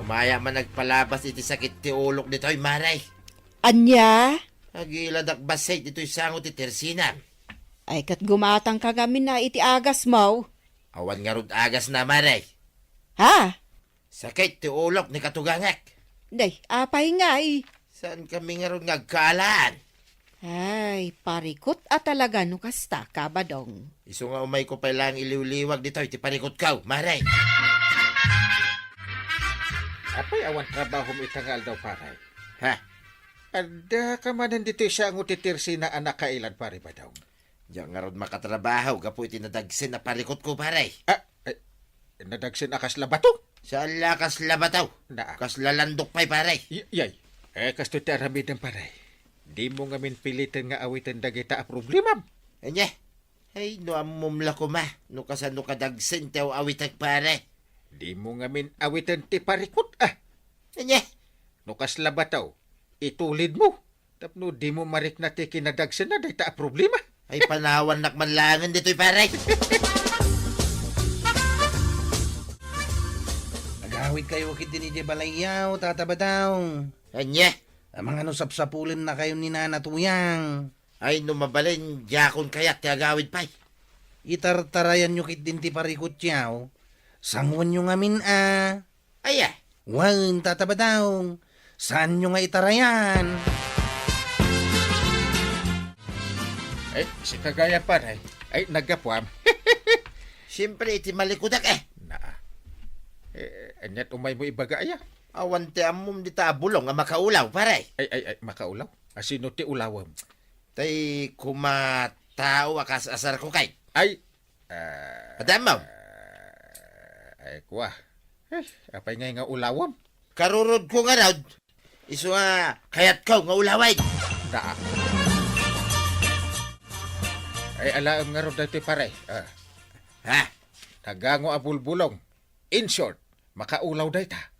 Umaya man agpalabas iti sakit ti ulok ditoy, Mare. Ania? Agiladak bassit ditoy sango ti tersinam. Ay, ket gumatangka ngamin a iti agasmo. Awan ngarud agasna, Mare. Ha? Sakit ti ulok ni katugangak. Day, apay ngay? Saankami ngarud nga agkaalaan? Ay, parikut a talaga no kasta, Badong. Isu nga umayko pay laeng iliwliwag ditoy ti parikutko, Mare. Apay awan trabahom ita nga aldaw, pare? Ha? Addaka manen ditoy sango ti tersina a nakailad, pare Badong. Diak ngarud makatrabaho gapu iti nadagsen a parikutko, pare. Ah, eh, nadagsen a kasla bato? Saan la kasla bato. Na. Kasla landok pay, pare. Y-, yay. Eh, kastoy ti aramidem, pare. Dimo ngamin piliten nga awiten dagita a problemam. Ania? Ay, no ammom la koma, no kasano kadagsen ti aw-awitek, pare. Dimo ngamin awiten ti parikut, ah. Ania? No kasla bato, itulidmo. Tapno dimo marikna ti kinadagsenna dayta a problema. Ay, panawannak man laengen ditoy, pare. Agawidkayo ketdin idiay balayyo, Tata Badong. Ania? Amangan no sapsapulennakayo ni Nana Tuyang. Ay, no mabalin, diakon kayat ti agawid pay. Itartarayanyo ketdin ti parikutyo. Sanguanyo ngamin a. Aya? Wen, Tata Badong, saanyo nga itarayan? Ay, sika gayam, pare. Ay, naggapuam. Siempre, iti malikudak, eh. Naa. Eh, aniat umaymo ibaga, aya? Awan ti ammom dita a bulong a makaulaw, pare. Ay, ay, ay, makaulaw? Asino ti ulawem? Tay koma tao a kas-asarko kay. Ay, ah, Adammo. Ah, ay, kua. Eh, apay ngay nga ulawem? Karurodko ngarud. Isu a kayatko nga ulawen. Da. Ay, alaem ngarud daytoy, pare. Ah. Ha? Nagango a bulbulong. In short, makaulaw dayta.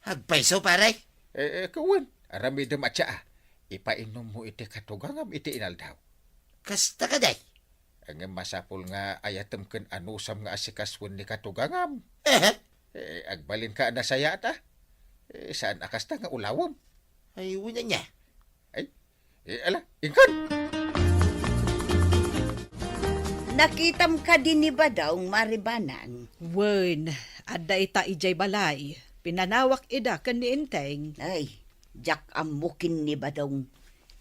Agpayso, pare? Eh, eh, kawen, aramidem a tsaa. Ipainommo iti katugangam iti inaldaw. Kasta kadi? Ngem masapul nga ayatem ken anusam nga asikasuen ni katugangam. Ehe. Eh, agbalinka a nasayaat, a. Eh, saan a kasta nga ulawem? Ay, wen ania. Ay, eh, ala, inkan! Nakitam kadi ni Badong, Mare Banang? Wen, adda ita idiay balay. Pinanawak ida ken ni Enteng. Ay, diak ammo ken ni Badong.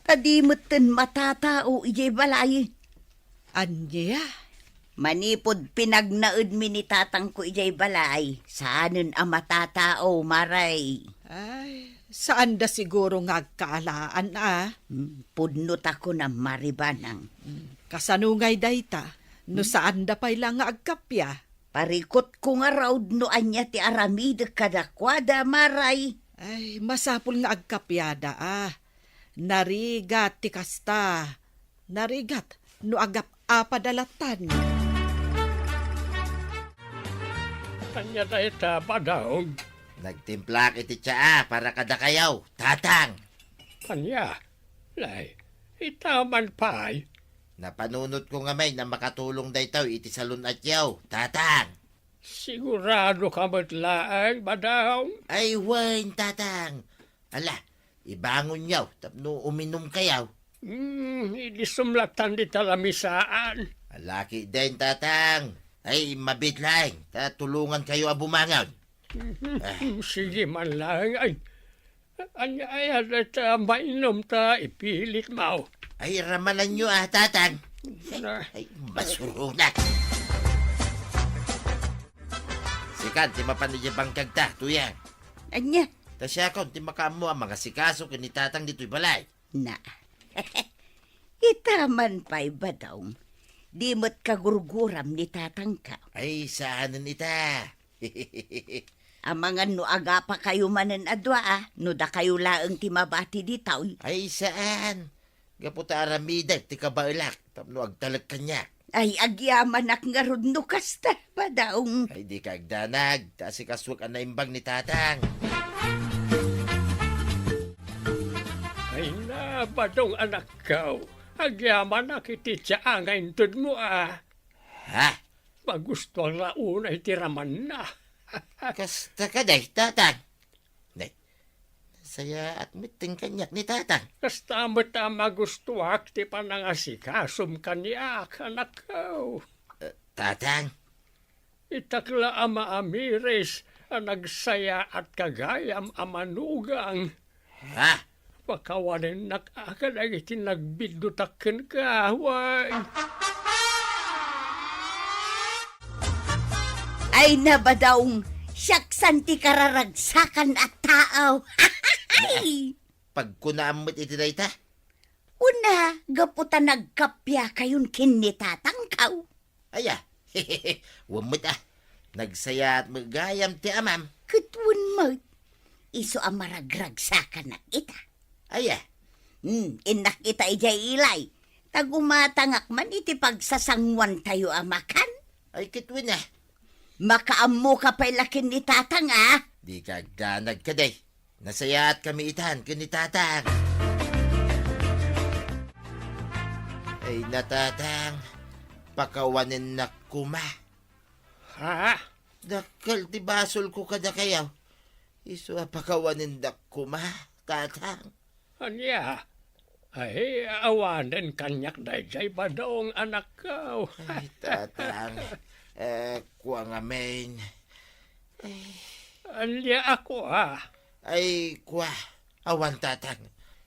Ta di metten matatao idiay balay. Ania? Manipud pinagnaedmi ni tatangko idiay balay, saanen a matatao, Mare. Ay, saanda siguro nga agkaalaan, a. Hmm, pudno ta kunam, Mare Banang. Hmm, kasano ngay dayta? No saanda pay la nga agkappia? Parikutko ngarud no ania ti aramidek kadakuada, Mare. Ay, masapul nga agkappiada, a. Narigat ti kasta. Narigat no agap-apada lattan. Ania dayta, Badong? Nagtimplaak iti tsaa para kadakayo, Tatang. Ania? Lay, ita man pay. Napanunotko ngamin a makatulong daytoy iti salun-atyo, Tatang. Siguradoka met laeng, Badong? Ay, wen, Tatang. Ala, ibangonyo tapno uminumkayo. Hmm, idisum lattan dita lamisaan. Ala ketdin, Tatang. Ay, mabiit laeng, ta tulongankayo a bumangon. Mhm. Ah. Sige man laeng. Ay, Ania aya dayta mainom ta ipilit, maw? Ay, ramananyo, a, Tatang. Na- Ay, masuronak. Sika ti mapan idiay bangkagta, Tuyang. Ania? Ta siakon ti makaammo a mangasikaso ken ni Tatang ditoy balay. Na. Ita man pay, Badong. Di met kagurguram ni Tatangka. Ay, saanen ita. Amangan no agapakayo manen a dua, a, no dakayo laeng ti mabati ditoy. Ay, saan. Gapu ta aramidek ti kabaelak tapno agtalek kaniak. Ay, agyamanak ngarud no kasta, Badong. Ay, dika agdanag, ta asikasuek a naimbag ni Tatang. Ay na, Badong anakko, agyamanak iti tia nga intedmo, a. Ha? Magustuak la unay ti ramanna. Kasta kadi, Tatang? Nay, nasayaat met ti kaniak ni Tatang. Kasta met a magustuak ti panangasikasom kaniak, anakko. Eh, Tatang? Itak la a maamiris a nagsayaatka gayam a manugang. Ha? Pakawanennak a kadagiti nagbiddutak kenka, way. Ay na, Badong, siak san ti kararagsakan a tao. Pagkunaam met iti dayta? Una, gapu ta nagkappiakayon ken ni Tatangko. Aya, wen met, a. Nagsayaat met gayam ti amam. Ket wen met, isu a maragragsakanak ita. Aya? Hmm, innak ita idiay ilay. Ta gumatangak man iti pagsasanguantayo a makan. Ay, ket wen, a. Makaammoka pay la ken ni Tatang, a. Dika agdanag kadi. Nasayaatkami itan ken ni Tatang. Ay na, Tatang, pakawanennak koma. Ha? Dakkel ti basolko kadakayo. Isu a pakawanennak koma, Tatang. Ania? Ay, awanen kaniak daydiay, Badong, anakko. Ay, Tatang. Eh, kua ngamin. Ay. Ania a kua? Ay, kua. Awan, Tatang.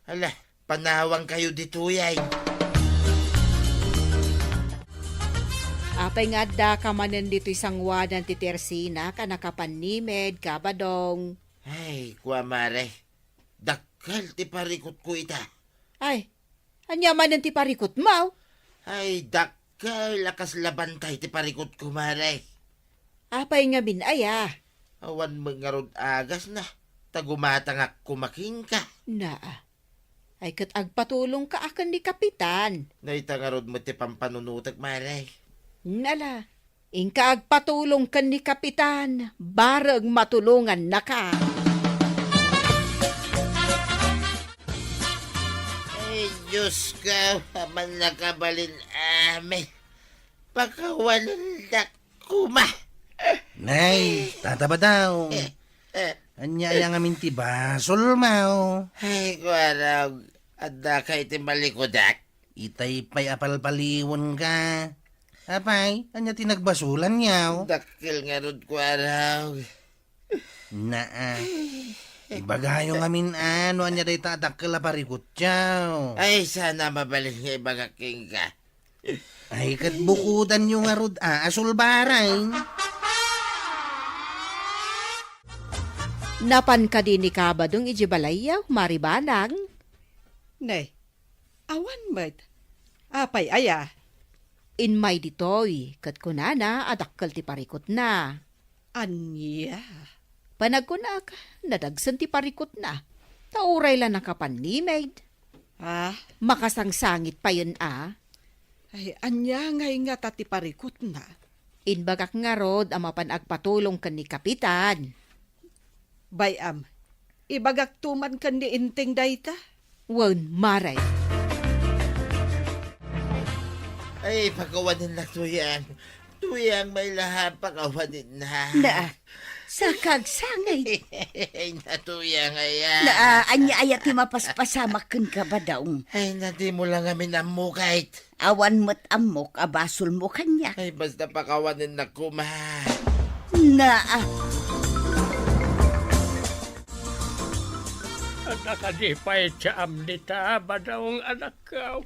Ala, panawangkayo ditoy, ay. Apay nga addaka manen ditoy sanguanan ti Tersinak a nakapannimed, Badong? Ay, kua, Mare. Dakkel ti parikutko ita. Ay, ania manen ti parikutmo? Ay, dakkel a kasla bantay ti parikutko, Mare. Apay ngamin aya? Awan met ngarud agasna, ta gumatangak koma kenka. Naa. Ay, ket agpatulongka a ken ni Kapitan. Dayta ngarud met ti pampanunotek, Mare. Nala, Inka agpatulong ken ni Kapitan, bareng matulongannaka. Ay, Diyos ko, aman nakabalin amin. Pakawanennak koma. Nay, Tata Badong. Eh, eh. Ania aya ngamin ti basolmo? Ay, kuarog, addaka iti malikudak. Itay pay a palpaliwenka. Apay, ania ti nagbasolanyo? Dakkel ngarud, kuarog. Naa. Ibagayo ngamin a no ania dayta a dakkel a parikutyo. Ay, saan a mabalin nga ibagak kenka. Ay, ket bukodanyo ngarud a, a sulbaran. Napan kadi ni Kabadong idiay balayyo, Mari Banang? Ne, awan met. Apay aya? Immay ditoy, ket kunana a dakkel ti parikutna. Ania? Panagkunak, nadagsen ti parikutna. Ta uray la nakapannimed. Ah? Makasangsangit payen a. Ay, ania ngay ngata ti parikutna? Inbagak ngarud a mapan agpatulong ken ni Kapitan. Bay-am, ibagakto man ken ni Enteng dayta? Wen, Mare. Ay, pakawanennak, Tuyang. Tuyang, may laha, pakawanennak. Naa, saka agsangay. Ay, na, Tuyang, aya. Naa, ania aya ti mapaspasamak kenka, Badong? Ay, na, dimo la ngamin ammo, kayat. Awan met ammok a basolmo kaniak. Ay, basta pakawanennak koma. Naa. Adda kadi pay ti ammom dita, Badong, anakko?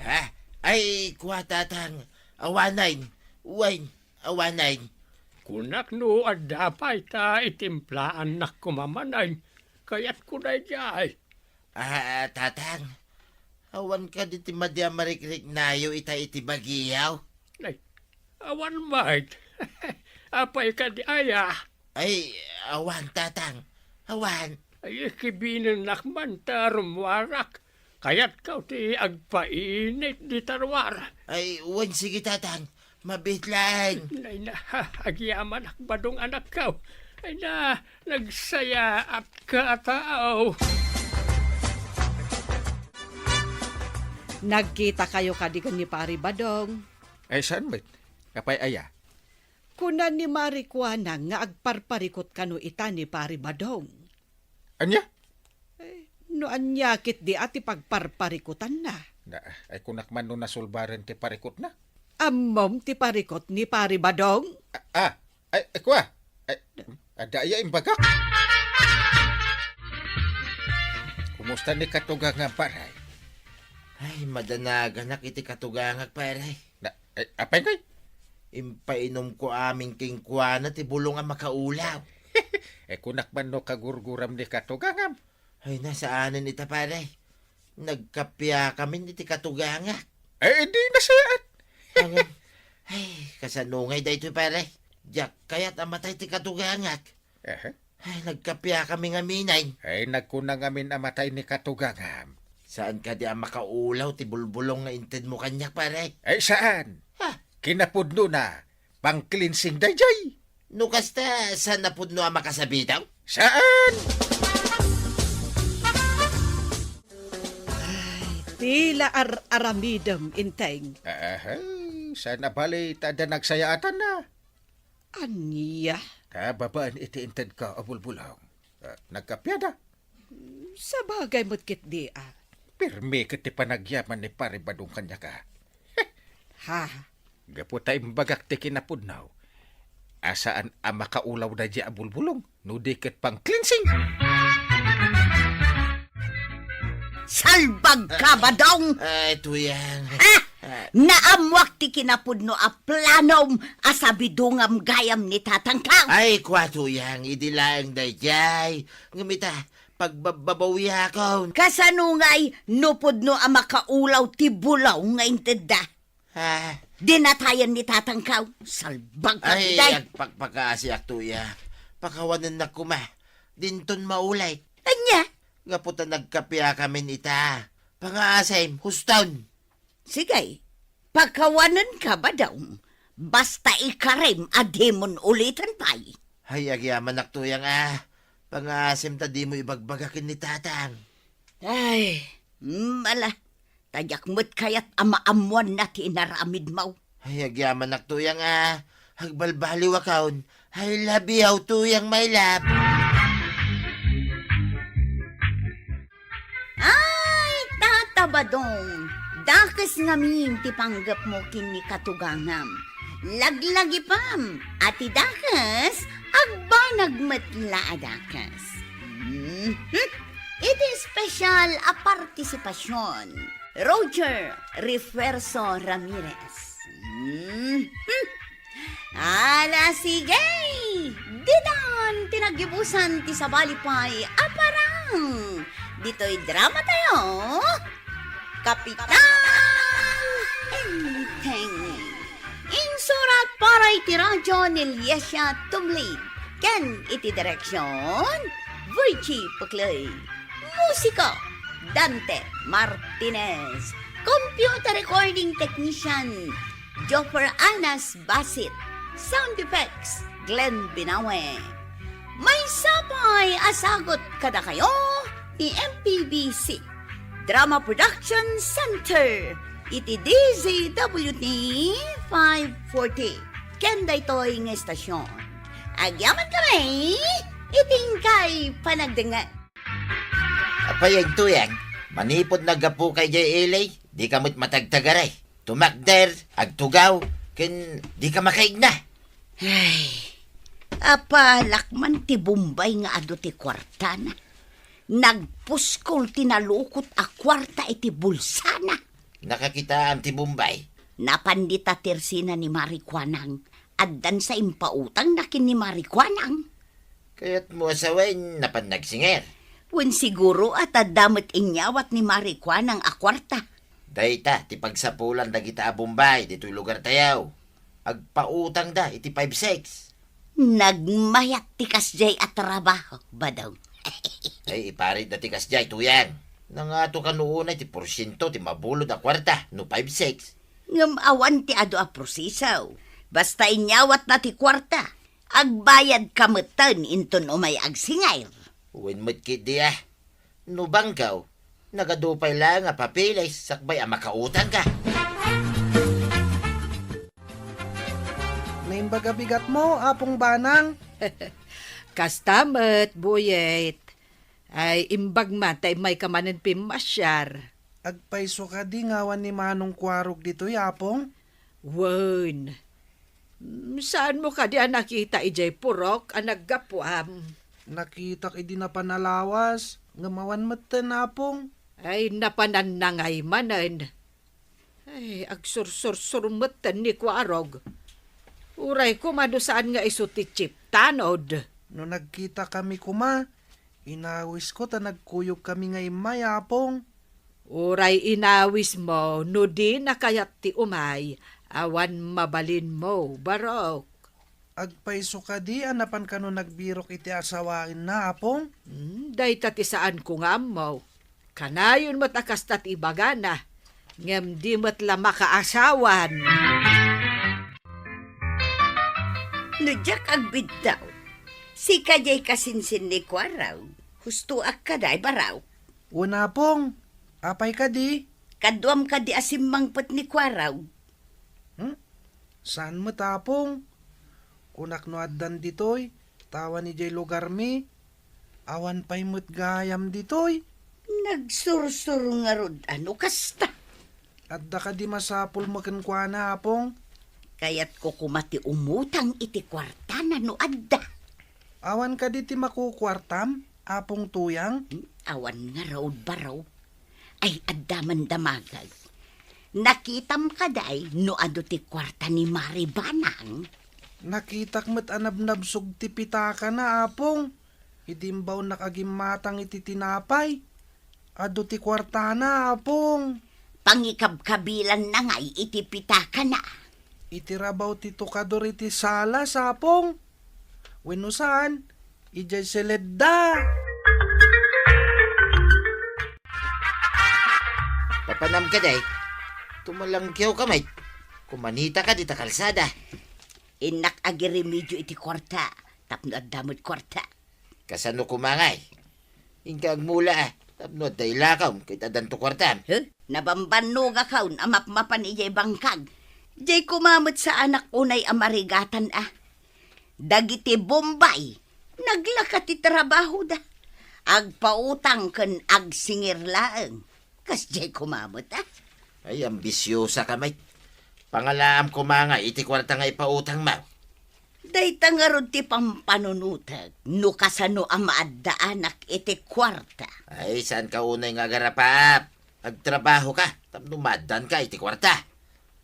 Ha? Ay, kua, Tatang. Awanen. Wen, awanen. Kunak no adda pay ta itimplaannak koma manen. Kayatko daydiay. Ah, Tatang, awan kadi ti madi a marikriknayo ita iti bagiyo? Ay, awan met. Apay kadi aya? Ay, awan, Tatang. Awan. Ay, ikibinennak man ta rummuarak. Kayatko ti agpainit dita ruar. Ay, wen, sige, Tatang. Mabiit laeng. Nay na, agyamanak, Badong, anakko. Ay na, nagsayaatka a tao. Nagkitakayo kadi ken ni Pari Badong? Ay, saan met? Apay aya? Kuna ni Mari Kuana nga agparparikot kano ita ni Pari Badong. Ania? Eh, no ania ketdi a ti pagparparikotanna? Na, ay, kunak man no nasulbaren ti parikotna. Ammom ti parikot ni Pari Badong? Ah, ah, ay, ay, kua. Ay, adda aya imbagak? Kumusta ni katugangam, pare? Ay, madanaganak iti katugangak, pare. Na, eh, apay ngay? Impainomko amin kenkuana ti bulong a makaulaw. Eh, kunak man no kagurguram ni katugangam. Ay, na, saanen ita, pare. Nagkapiakamin iti katugangak. Eh, di nasayaan. Ay, kasano ngay daytoy, pare? Diak kayat a matay ti katugangak. Aha. Ay, nagkapiakami ngamin ay. Ay, nagkuna ngamin a matay ni katugangam. Saan kadi a makaulaw ti bulbulong nga intedmo kaniak, pare? Ay, saan? Ha? Kinapudnona, pang-cleansing daydiay. No kasta, saan a pudno a makasabidaw? Saan? Ay, ti la ar-aramidem, Inteng. Ahay, saan a bali ta adda nagsayaatanna? Ania? Ta babaen iti intedko a bulbulong. Ah, nagkapiada? Sabagay met ketdi a. Pirmi ket ti panagyaman ni Pari Badong kaniak a. Ha? Gapu ta imbagak ti kinapudno a saan a makaulaw daydiay a bulbulong no di ket pang-cleansing. Salbagka, Badong! Ay, Tuyang. Ah! Ah. Naammoak ti kinapudno a planom a sabidongam gayam ni tatangko. Ay, kua, Tuyang, idi laeng daydiay. Ngem ita, pagbabbabawiakon. Kasano ngay no pudno a makaulaw ti bulong nga intedda? Ah. Dinatayan ni tatangko. Salbagka, Ay, Day. Agpakpakaasiak, Tuyang. Pakawanennak koma. Dinton maulay. Ania? Gapu ta nagkapiakamin ita. Pangaasim, huston. Sige, pakawanenka, Badong. Basta ikarem a dimon uliten pay. Ay, agyamanak, Tuyang a. Pangaasim ta dimo ibagbaga ken ni tatang. Ay, mm, ala. Ta diak met kayat a maammoanna ti inaramidmo. Ay, agyamanak, Tuyang a. Agbalbaliwakon. I love you, Tuyang, my love. Ay, Tata Badong, dakes ngamin ti panggepmo ken ni katugangam. Laglagipem a ti dakes, agbanag met la a dakes. Mhm. Iti espesyal a partisipasion, Roger Refuerzo Ramirez. Mhm. Ala, sige! Ditan ti naggibusan ti sabali pay a parang ditoy drama tayo, Kapitan Enteng. Insurat para iti radyo ni Liesia Tumlid ken iti direksyon, Virgie Puclay. Musiko, Dante Martinez. Computer recording technician, Joffer Anas Basit. Sound effects, Glenn Binawe. Maysa pay a sagut kadakayo ti M P B C Drama Production Center iti D Z W T five forty. Ken daytoy nga istasyon, agyamankami iti inkay panagdengngeg. Apay, Tuyang, manipud naggapuka idiay ili, dika met matagtagaray, tumakder, agtugaw, ken dika makaigna. Ay, apalak man ti Bombay nga adu ti kuartana. Nagpuskol ti nalukot a kuarta iti bulsana. Nakakitaam ti Bombay? Napan dita tersina ni Mari Kuanang. Addan sa impautangna ken ni Mari Kuanang. Kayatmo a sawen napan nagsinger? Wen, siguro a ta adda met inyawat ni Mari Kuanang a kuarta. Dayta ti pagsapulan dagita a Bombay ditoy lugartayo. Agpautangda iti five six. Nagmayat ti kasdiay a trabaho, Badong. Ay, iparitda ti kasdiay, Tuyang. Nangato kano unay ti porsiento ti mabulod a kuarta no five six? Ngem awan ti adu a proseso. Basta inyawatna ti kuarta, agbayadka metten inton umay agsinger. Wen met ketdi a. No bangkaw, nagadu pay laeng a papeles sakbay a makautangka. Naimbag a bigatmo, Apong Banang. Kasta met, Buyet. Ay, imbag man ta immayka manen pimmasiar. Agpayso kadi nga awan ni Manong Kuarog ditoy, Apong? Wen. Mm, saanmo kadi a nakita idiay purok a naggapuam? Nakitak idi napan a lawas, ngem awan metten, Apong. Ay, napananna ngay manen. Ay, agsursursur metten ni Kuarog. Uray koma no saan nga isu ti chiptanod. No nagkitakami koma, inawisko ta nagkuyogkami nga immay, Apong. Uray inawismo no dina kayat ti umay, awan mabalinmo, Barok. Agpayso kadi a napan kano nagbirok iti asawaenna, Apong? Hmm, dayta ti saanko nga ammo. Kanayon met a kasta ti ibagana, ngem di met la makaasawan. No diak agbiddaw, sika diay kasinsin ni Kuarog, hustoak kadi, Barok. Wen, Apong, apay kadi? Kaduam kadi a simmangpet ni Kuarog? Hmm? Saan met, Apong? Kunak no addan ditoy, ta awan idiay lugarmi. Awan pay met gayam ditoy. Nagsursuro ngarud a no kasta. Adda kadi masapulmo kenkuana, Apong? Kayatko koma ti umutang iti kuartana no adda. Awan kadi ti makukuartam, Apong Tuyang? Hmm, awan ngarud, Barok. Ay, adda man damagek. Nakitam kadi no adu ti kuarta ni Mari Banang? Nakitak met a nabnabsog ti pitakana, Apong. Idi imbawnak a gimmatang iti tinapay. Adu ti kuartana, Apong. Pangikabkabilanna ngay iti pitakana. Iti rabaw ti tukador iti sala, Apong. Wenno saan, idiay seledda. Papanam kadi, tumalangkiawka met. Kumanitaka dita kalsada. Innak agiremedio iti kuarta, tapno adda met kuarta. Kasano koma ngay? Inka agmula, a, tapno adda ilakawm ket addanto kuartam. Huh? Nabambannogakon a mapmapan idiay bangkag. Diay koma met saanak unay a marigatan a. Dagiti Bombay, naglaka ti trabahoda. Agpautang ken agsingir laeng. Kasdiay koma met a. Ay, ambisiosaka met. Pangalaam koma ngay iti kuarta nga ipautangmo. Dayta ngarud ti pampanunotek no kasano a maaddaanak iti kuarta. Ay, saanka unay nga agarapap. Agtrabahoka tapno maaddanka iti kuarta.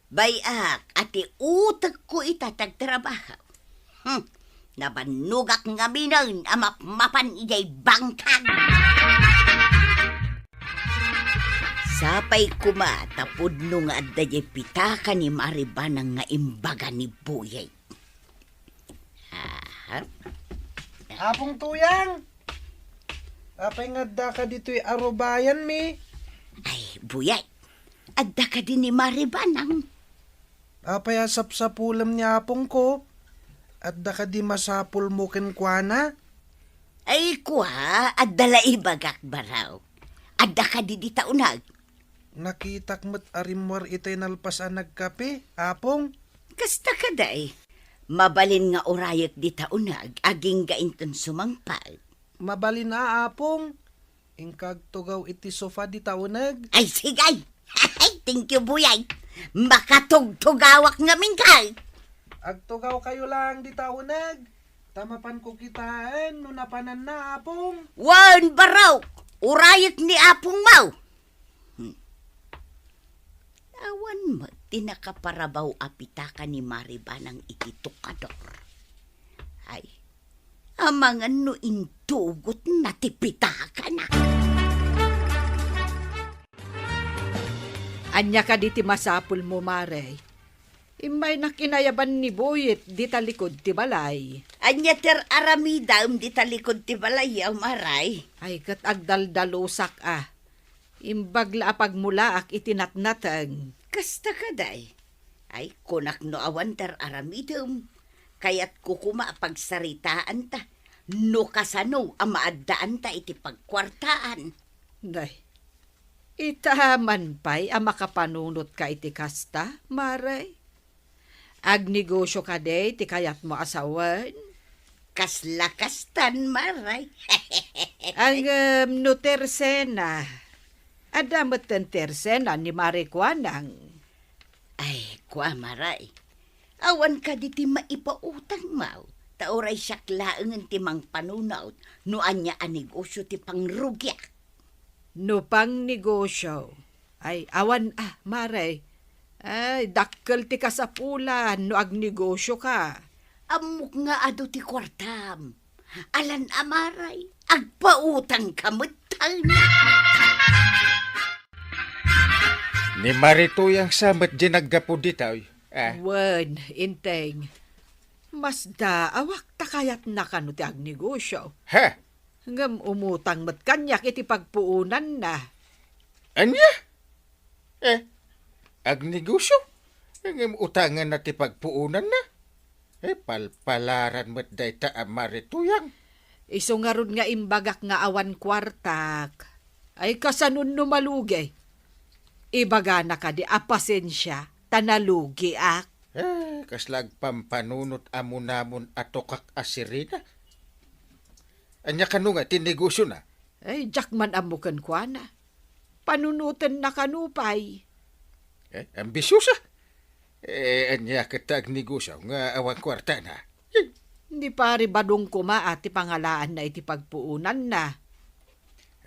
Bay-ak a ti utekko ita ti agtrabaho. Hmm, nabannogak ngaminen a mapmapan idiay bangkag. Sapay koma ta pudno nga adda diay pitaka ni Mari Banang nga imbaga ni Buyay. Aha. Apong Tuyang! Apay nga addaka ditoy arubayanmi? Ay, Buyay, adda kadi ni Mari Banang? Apay a sapsapulem ni apongko? Adda kadi masapulmo kenkuana? Ay, kua, adda la ibagak, Barok. Adda kadi dita uneg? Nakitak met a rimmuar itay nalpas a nagkape, Apong. Kasta kadi. Mabalin nga urayek dita uneg, agingga inton sumangpet. Mabalin a, Apong. Inka agtugaw iti sofa dita uneg. Ay, sige! Thank you, Buyay. Makatugtugawak ngamin kay. Agtugawkayo laeng dita uneg. Ta mapanko kitaen no napananna, Apong. Wen, barok! Urayek ni Apongmo! Hmm. Awan met ti nakaparabaw a pitaka ni Mari Banang iti tukador. Ay, amangan no intugotna ti pitakana. Ania kadi ti masapulmo, Mare? Immaynak inayaban ni Boyet dita likud ti balay. Ania ti ar-aramidem dita likud ti balay, Mare? Ay, ket agdaldalusak a. Imbag la a pagmulaak iti natnateng. Kasta kadi? Ay, kunak no awan ti ar-aramidem. Kayatko koma a pagsaritaanta no kasano a maaddaanta iti pagkuartaan. Nay, ita man pay a makapanunotka iti kasta, Mare? Agnegosio kadi ti kayatmo a sawen? Kasla kastan, Mare. Ngem no tersena, adda metten tersena ni Mare Kuanang. Ay, kua, Mare. Awan kadi ti maipautangmo, ta uray siak laengen ti mangpanunot no ania a negosio ti pangrugiak. No pangnegosio, ay, awan a, Mare. Ay, dakkel ti kasapulan no agnegosioka. Ammok nga adu ti kuartam. Alan a, Mare, agpautangka metten. Ni Mare Tuyang sa met diay naggapu ditoy. Ah. Wen, Enteng. Masdaawak ta kayatna kano ti agnegosio. Ha? Ngem umutang met kaniak iti pagpuonanna. Ania? Eh, agnegosio? Ngem utanganna ti pagpuonanna? Eh, palpalaran met dayta a Mare Tuyang. Isu ngarud nga imbagak nga awan kuartak. Ay, kasano no malugi? Ibagana kadi a pasensia, ta nalugiak. Eh, kasla agpampanunot a munamon a tukak a sirena. Ania kano nga ti negosiona? Ay, diak man ammo kenkuana. Panunotenna kano pay. Eh, ambisiosa. Eh, ania ket ta agnegosio nga awan kuartana? Ni Pari Badong koma a ti pangalaanna iti pagpuonanna.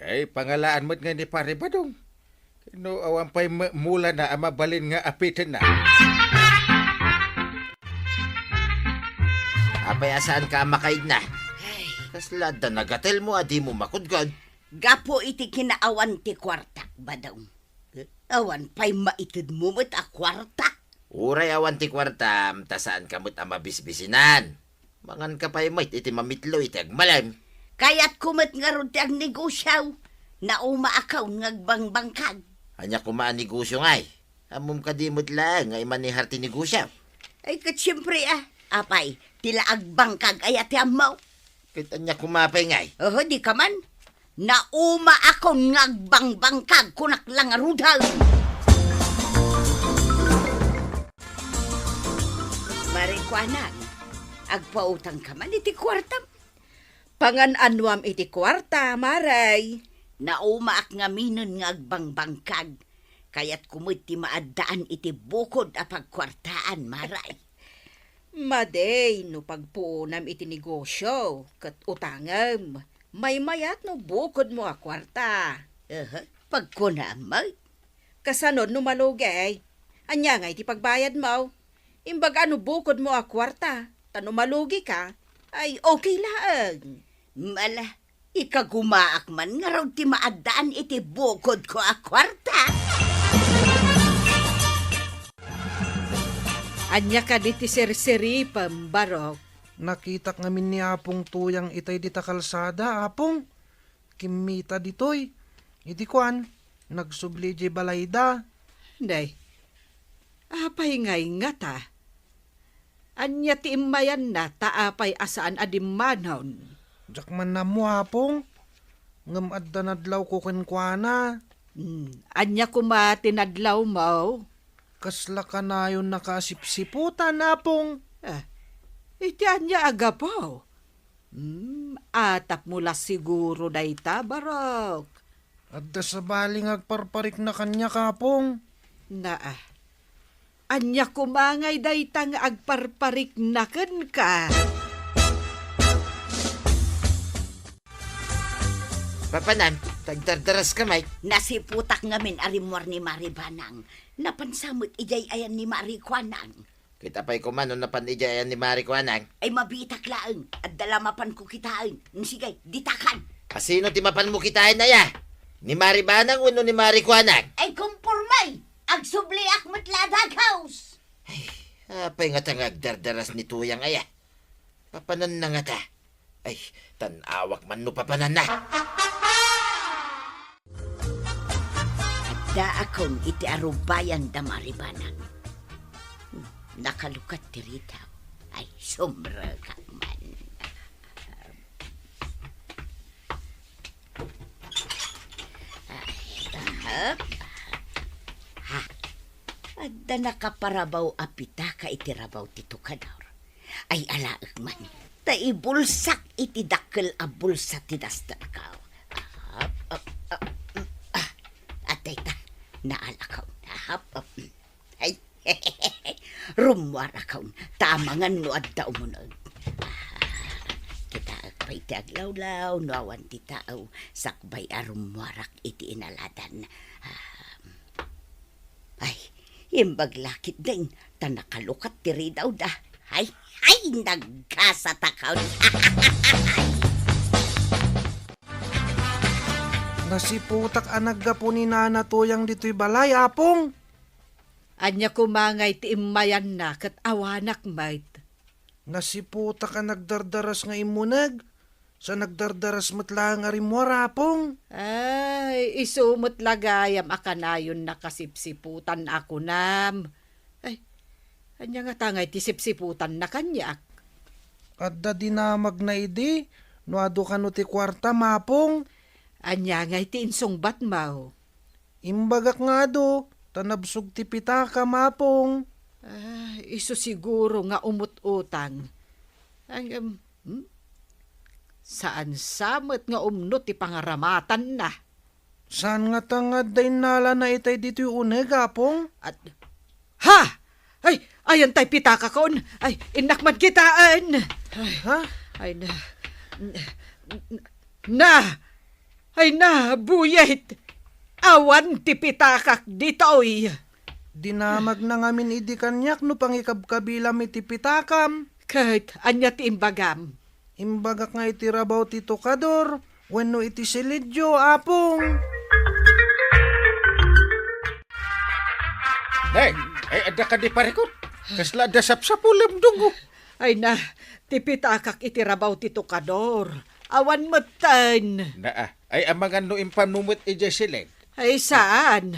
Ay, pangalaan met nga ni Pari Badong. No awan pay me-, mulana a mabalin nga apitenna. Apay a saanka a makaidna? Ay. Kasla adda nagatelmo a dimo makudkod? Gapu iti kinaawan ti kuartak, Badong. Eh? Awan pay maitedmo met a kuarta. Uray awan ti kuartam, ta saanka met a mabisbisinan. Manganka pay met iti mamitlo iti agmalem. Kayatko met ngarud ti agnegosio. Naumaakon nga agbangbangkag. Ania koma a negosio ngay? Ammom kadi met laeng nga imanehar ti negosio? Ay, ket siempre, a. Apay, ti la agbangkag aya ti ammo? Ket ania koma pay ngay? Oho, dika man. Naumaakon nga agbangbangkag, kunak la ngaruden. Mare Kuanang, agpautangka man iti kuartam. Pangan-anuam iti kuarta, Mare. Naumaak ngaminen nga agbangbangkag. Kayatko met ti maaddaan iti bukod a pagkuartaan, Mare. Madi no pagpuonam iti negosio ket utangem, maymayat no bukodmo a kuarta. Aha, pagkunam met. Kasano no malugi? Ania ngay ti pagbayadmo? Imbag a no bukodmo a kuarta, ta no malugika, ay okay laeng. Ala, ikagumaak man ngarud ti maaddaan iti bukodko a kuarta. Ania kadi ti sirsiripem, Barok? Nakitak ngamin ni Apong Tuyang itay dita kalsada, Apong. Kimmita ditoy. Idi kuan, nagsubli idiay balayda. Nay, apay ngay ngata? Ania ti immayanna ta apay a saan a dimmanon? Diak man ammo, Apong. Ngem adda nadlawko kenkuana. Hmm, ania koma ti nadlawmo? Kasla kanayon nakaasipsiputan, Apong. Ah, iti ania a gapu? Hmm, atapmo la siguro dayta, Barok. Adda sabali nga agparparikna kaniak, Apong. Naa. Ania koma ngay dayta nga agparparikna kenka? Papanan, tagdardaras ka, Mike. Nasiputak ngamin a rimmuar ni Mari Banang. Napansa met idiay ayan ni Mari Kuanang. Kita pay koma no napan idiay ayan ni Mari Kuanang. Ay, mabitak laeng. Adda la mapan ko kitaen. Sige, ditakan. Asino ti mapan mo kitaen, aya? Ni Mari Banang wenno ni Mari Kuanang? Ay, kumpormay. Agsubliak met la a dagos. Ay, apay ngata nga agdardaras ni Tuyang, aya? Papananna ngata. Ay, tan-awak man no papananna. Addaakon iti arubayan da Mari Banang. Hmm, nakalukat ti ridaw. Ay, sumrekak man. Ay, ha? Ha? Adda nakaparabaw a pitaka iti rabaw ti tukador. Ay, alaek man. Ta ibulsak iti dakkel a bulsa ti dasterko. Ap, ap, ap, mm, ah, adda ita. Naalakaw. Ap, ap, mm. Ay, rummuarakon. Ta amangan no adda umuneg. Ah, kitaek pay ti aglawlaw, no awan ti tao, sakbay a rummuarak iti inaladan. Ah, Ay, imbag la ketdin, ta nakalukat ti ridawda. Ay, ay, nagkasatakon. Nasiputak a naggapu ni Nana Tuyang ditoy balay, Apong. Ania koma ngay ti immayanna ket awanak met? Nasiputak a nagdardaras nga immuneg, sa nagdardaras met laeng a rimmuar, Apong. Ay, isu met la gayam a kanayon nakasipsiputan a kunam. Ay, ania ngata ngay ti sipsiputanna kaniak? Adda dinamagna idi, no adu kano ti kuartam, Apong. Ania ngay ti insungbatmo? Imbagak nga adu, ta nabsog ti pitakam, Apong. Ah, isu siguro nga umut-utang. Ay, em, hmm? Saan sa met nga umno ti pangaramatanna? Saan ngata nga adda innalana itay ditoy uneg, Apong? At, ha! Ay, ayan tay pitakakon. Ay, innak man kitaen. Ay, Ha? ay na. Na! Ay na, Buyet! Awan ti pitakak ditoy! Dinamagna ngamin idi kaniak no pangikabkabilam iti pitakam. Ket ania ti imbagam? Imbagak nga iti rabaw ti tukador wenno iti silidyo, Apong. Nay, ay, adda kadi parikot? Kasla adda sapsapulem, Dunggo? Ay na, ti pitakak iti rabaw ti tukador. Awan metten. Naa, ay amangan no impanmo met idiay silid. Ay saan.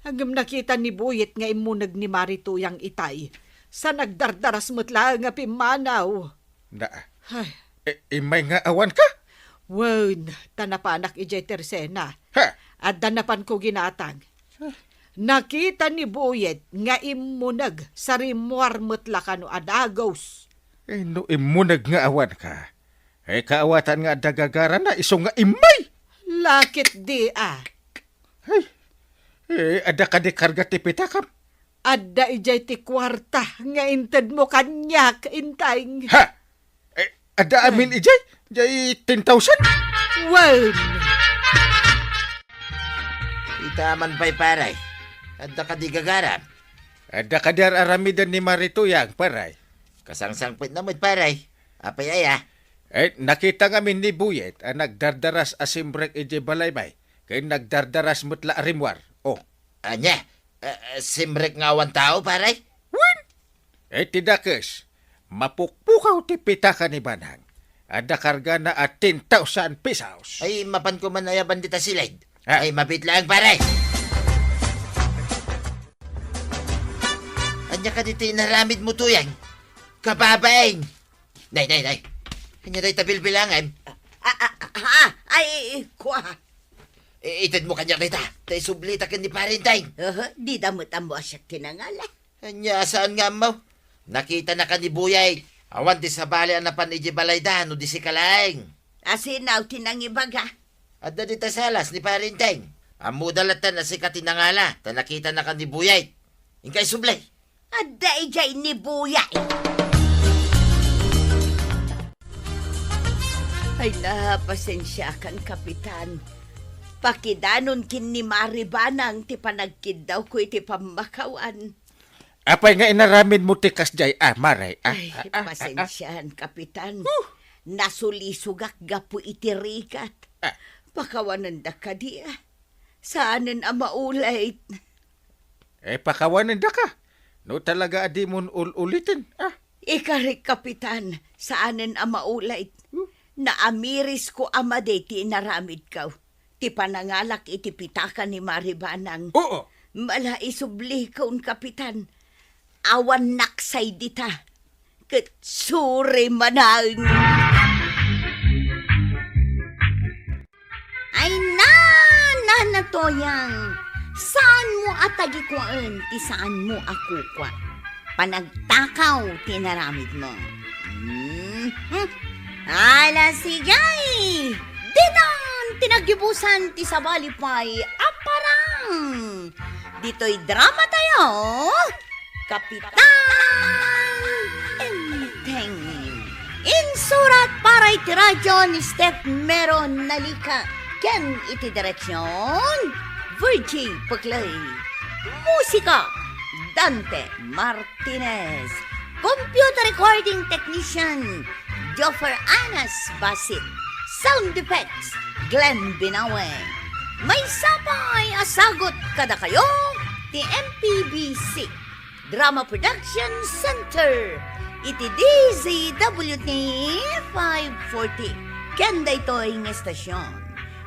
Ngem nakita ni Buyet nga immuneg ni Mari Tuyang itay. Sa nagdardaras met laeng a pimmanaw. Naa. Ay. I-, immay nga awan ka? Wen, ta napanak idiay tersena. Ha? Adda napan ko ginatang. Nakita ni Buyet nga immuneg sa rimmuar met la kano a dagos. Eh, no immuneg nga awan ka, eh, kaawatan nga adda gagarana, isu nga immay. Lakit di, a. Ay, eh, adda kadi karga ti pitakam? Adda idiay ti kuarta nga intedmo kaniak, Inteng. Ha? Eh, adda amin idiay? Diay ten thousand? Wen. Ita man pay, pare. Adda kadi gagaram? Adda kadi ar-aramiden ni Mari Tuyang, pare? Kasangsangpetna met, pare. Apay aya? Eh, nakita ngamin ni Buyet a nagdardaras a simrek idiay balaymi, ken nagdardaras met la a rimmuar. Oh. Ania? Eh, eh, simrek nga awan tao, pare? Wen! Eh, ti dakes, mapukpukaw ti pitaka ni Banang. Adda kargana a ten thousand pesos. Ay, mapan ko man ayaban dita silid. Ah. Ay, mabit laeng, pare. Ania kadi ti inaramidmo, Tuyang? Kababain! Nay, nay, nay. Ania dayta bilbilangem? Ah, ah, ah, ah, ay, kua. I-, itedmo kaniak dayta. Ta isublita ken ni Pare Inteng. Aha, dida met ammo a siak ti nangala. Ania, saan nga ammo? Nakitana ken ni Buyet. Awan ti sabali a napan idiay balayda no di sika laeng. Asino ti nangibaga? Adda dita salas ni Pare Inteng. Ammoda latta a sika ti nangala, ta nakitana ken ni Buyet. Inka isubli. Adda idiay ni Buyet. Ay, napasensiakan, Kapitan. Pakidanon ken ni Mari Banang ti panagkiddawko iti pammakawan. Apay nga inaramidmo ti kasdiay, ah, Mari? Ah, Ay, ah, ah, ah, ah. Pasensiaan, Kapitan. Huh! Nasulisogak gapu iti rigat. Ah. Pakawanenda kadi, ah. Saanen a maulay. Eh, pakawanendaka. No talaga a dimon ul-uliten, ah. Ikarik, Kapitan, saanen a maulay. Hmm. Naamirisko a madi ti inaramidko. Ti panangalak iti pitaka ni Mari Banang. Oo. Mala isublikon, Kapitan. Awan naksay dita. Ket suri manang. Ay, na, na, Natoyang, saanmo a tagikuaen ti saanmo a kukua. Panagtakaw ti inaramidmo. Mhm. Ala, sige! Ditan ti naggibusan ti sabali pay a parang. Ditoy drama tayo, Kapitan Enteng. Insurat para iti radyo ni Steph Mero Nalica ken iti direksyon, Virgie Puclay. Musika, Dante Martinez. Computer recording technician, Joffer Anas Basit. Sound effects, Glenn Binawe. Maysa pay a sagut kadakayo ti M P B C Drama Production Center iti D Z W T five forty. Ken daytoy nga estasyon,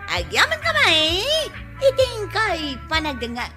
agyamankami iti inkay panagdengngeg.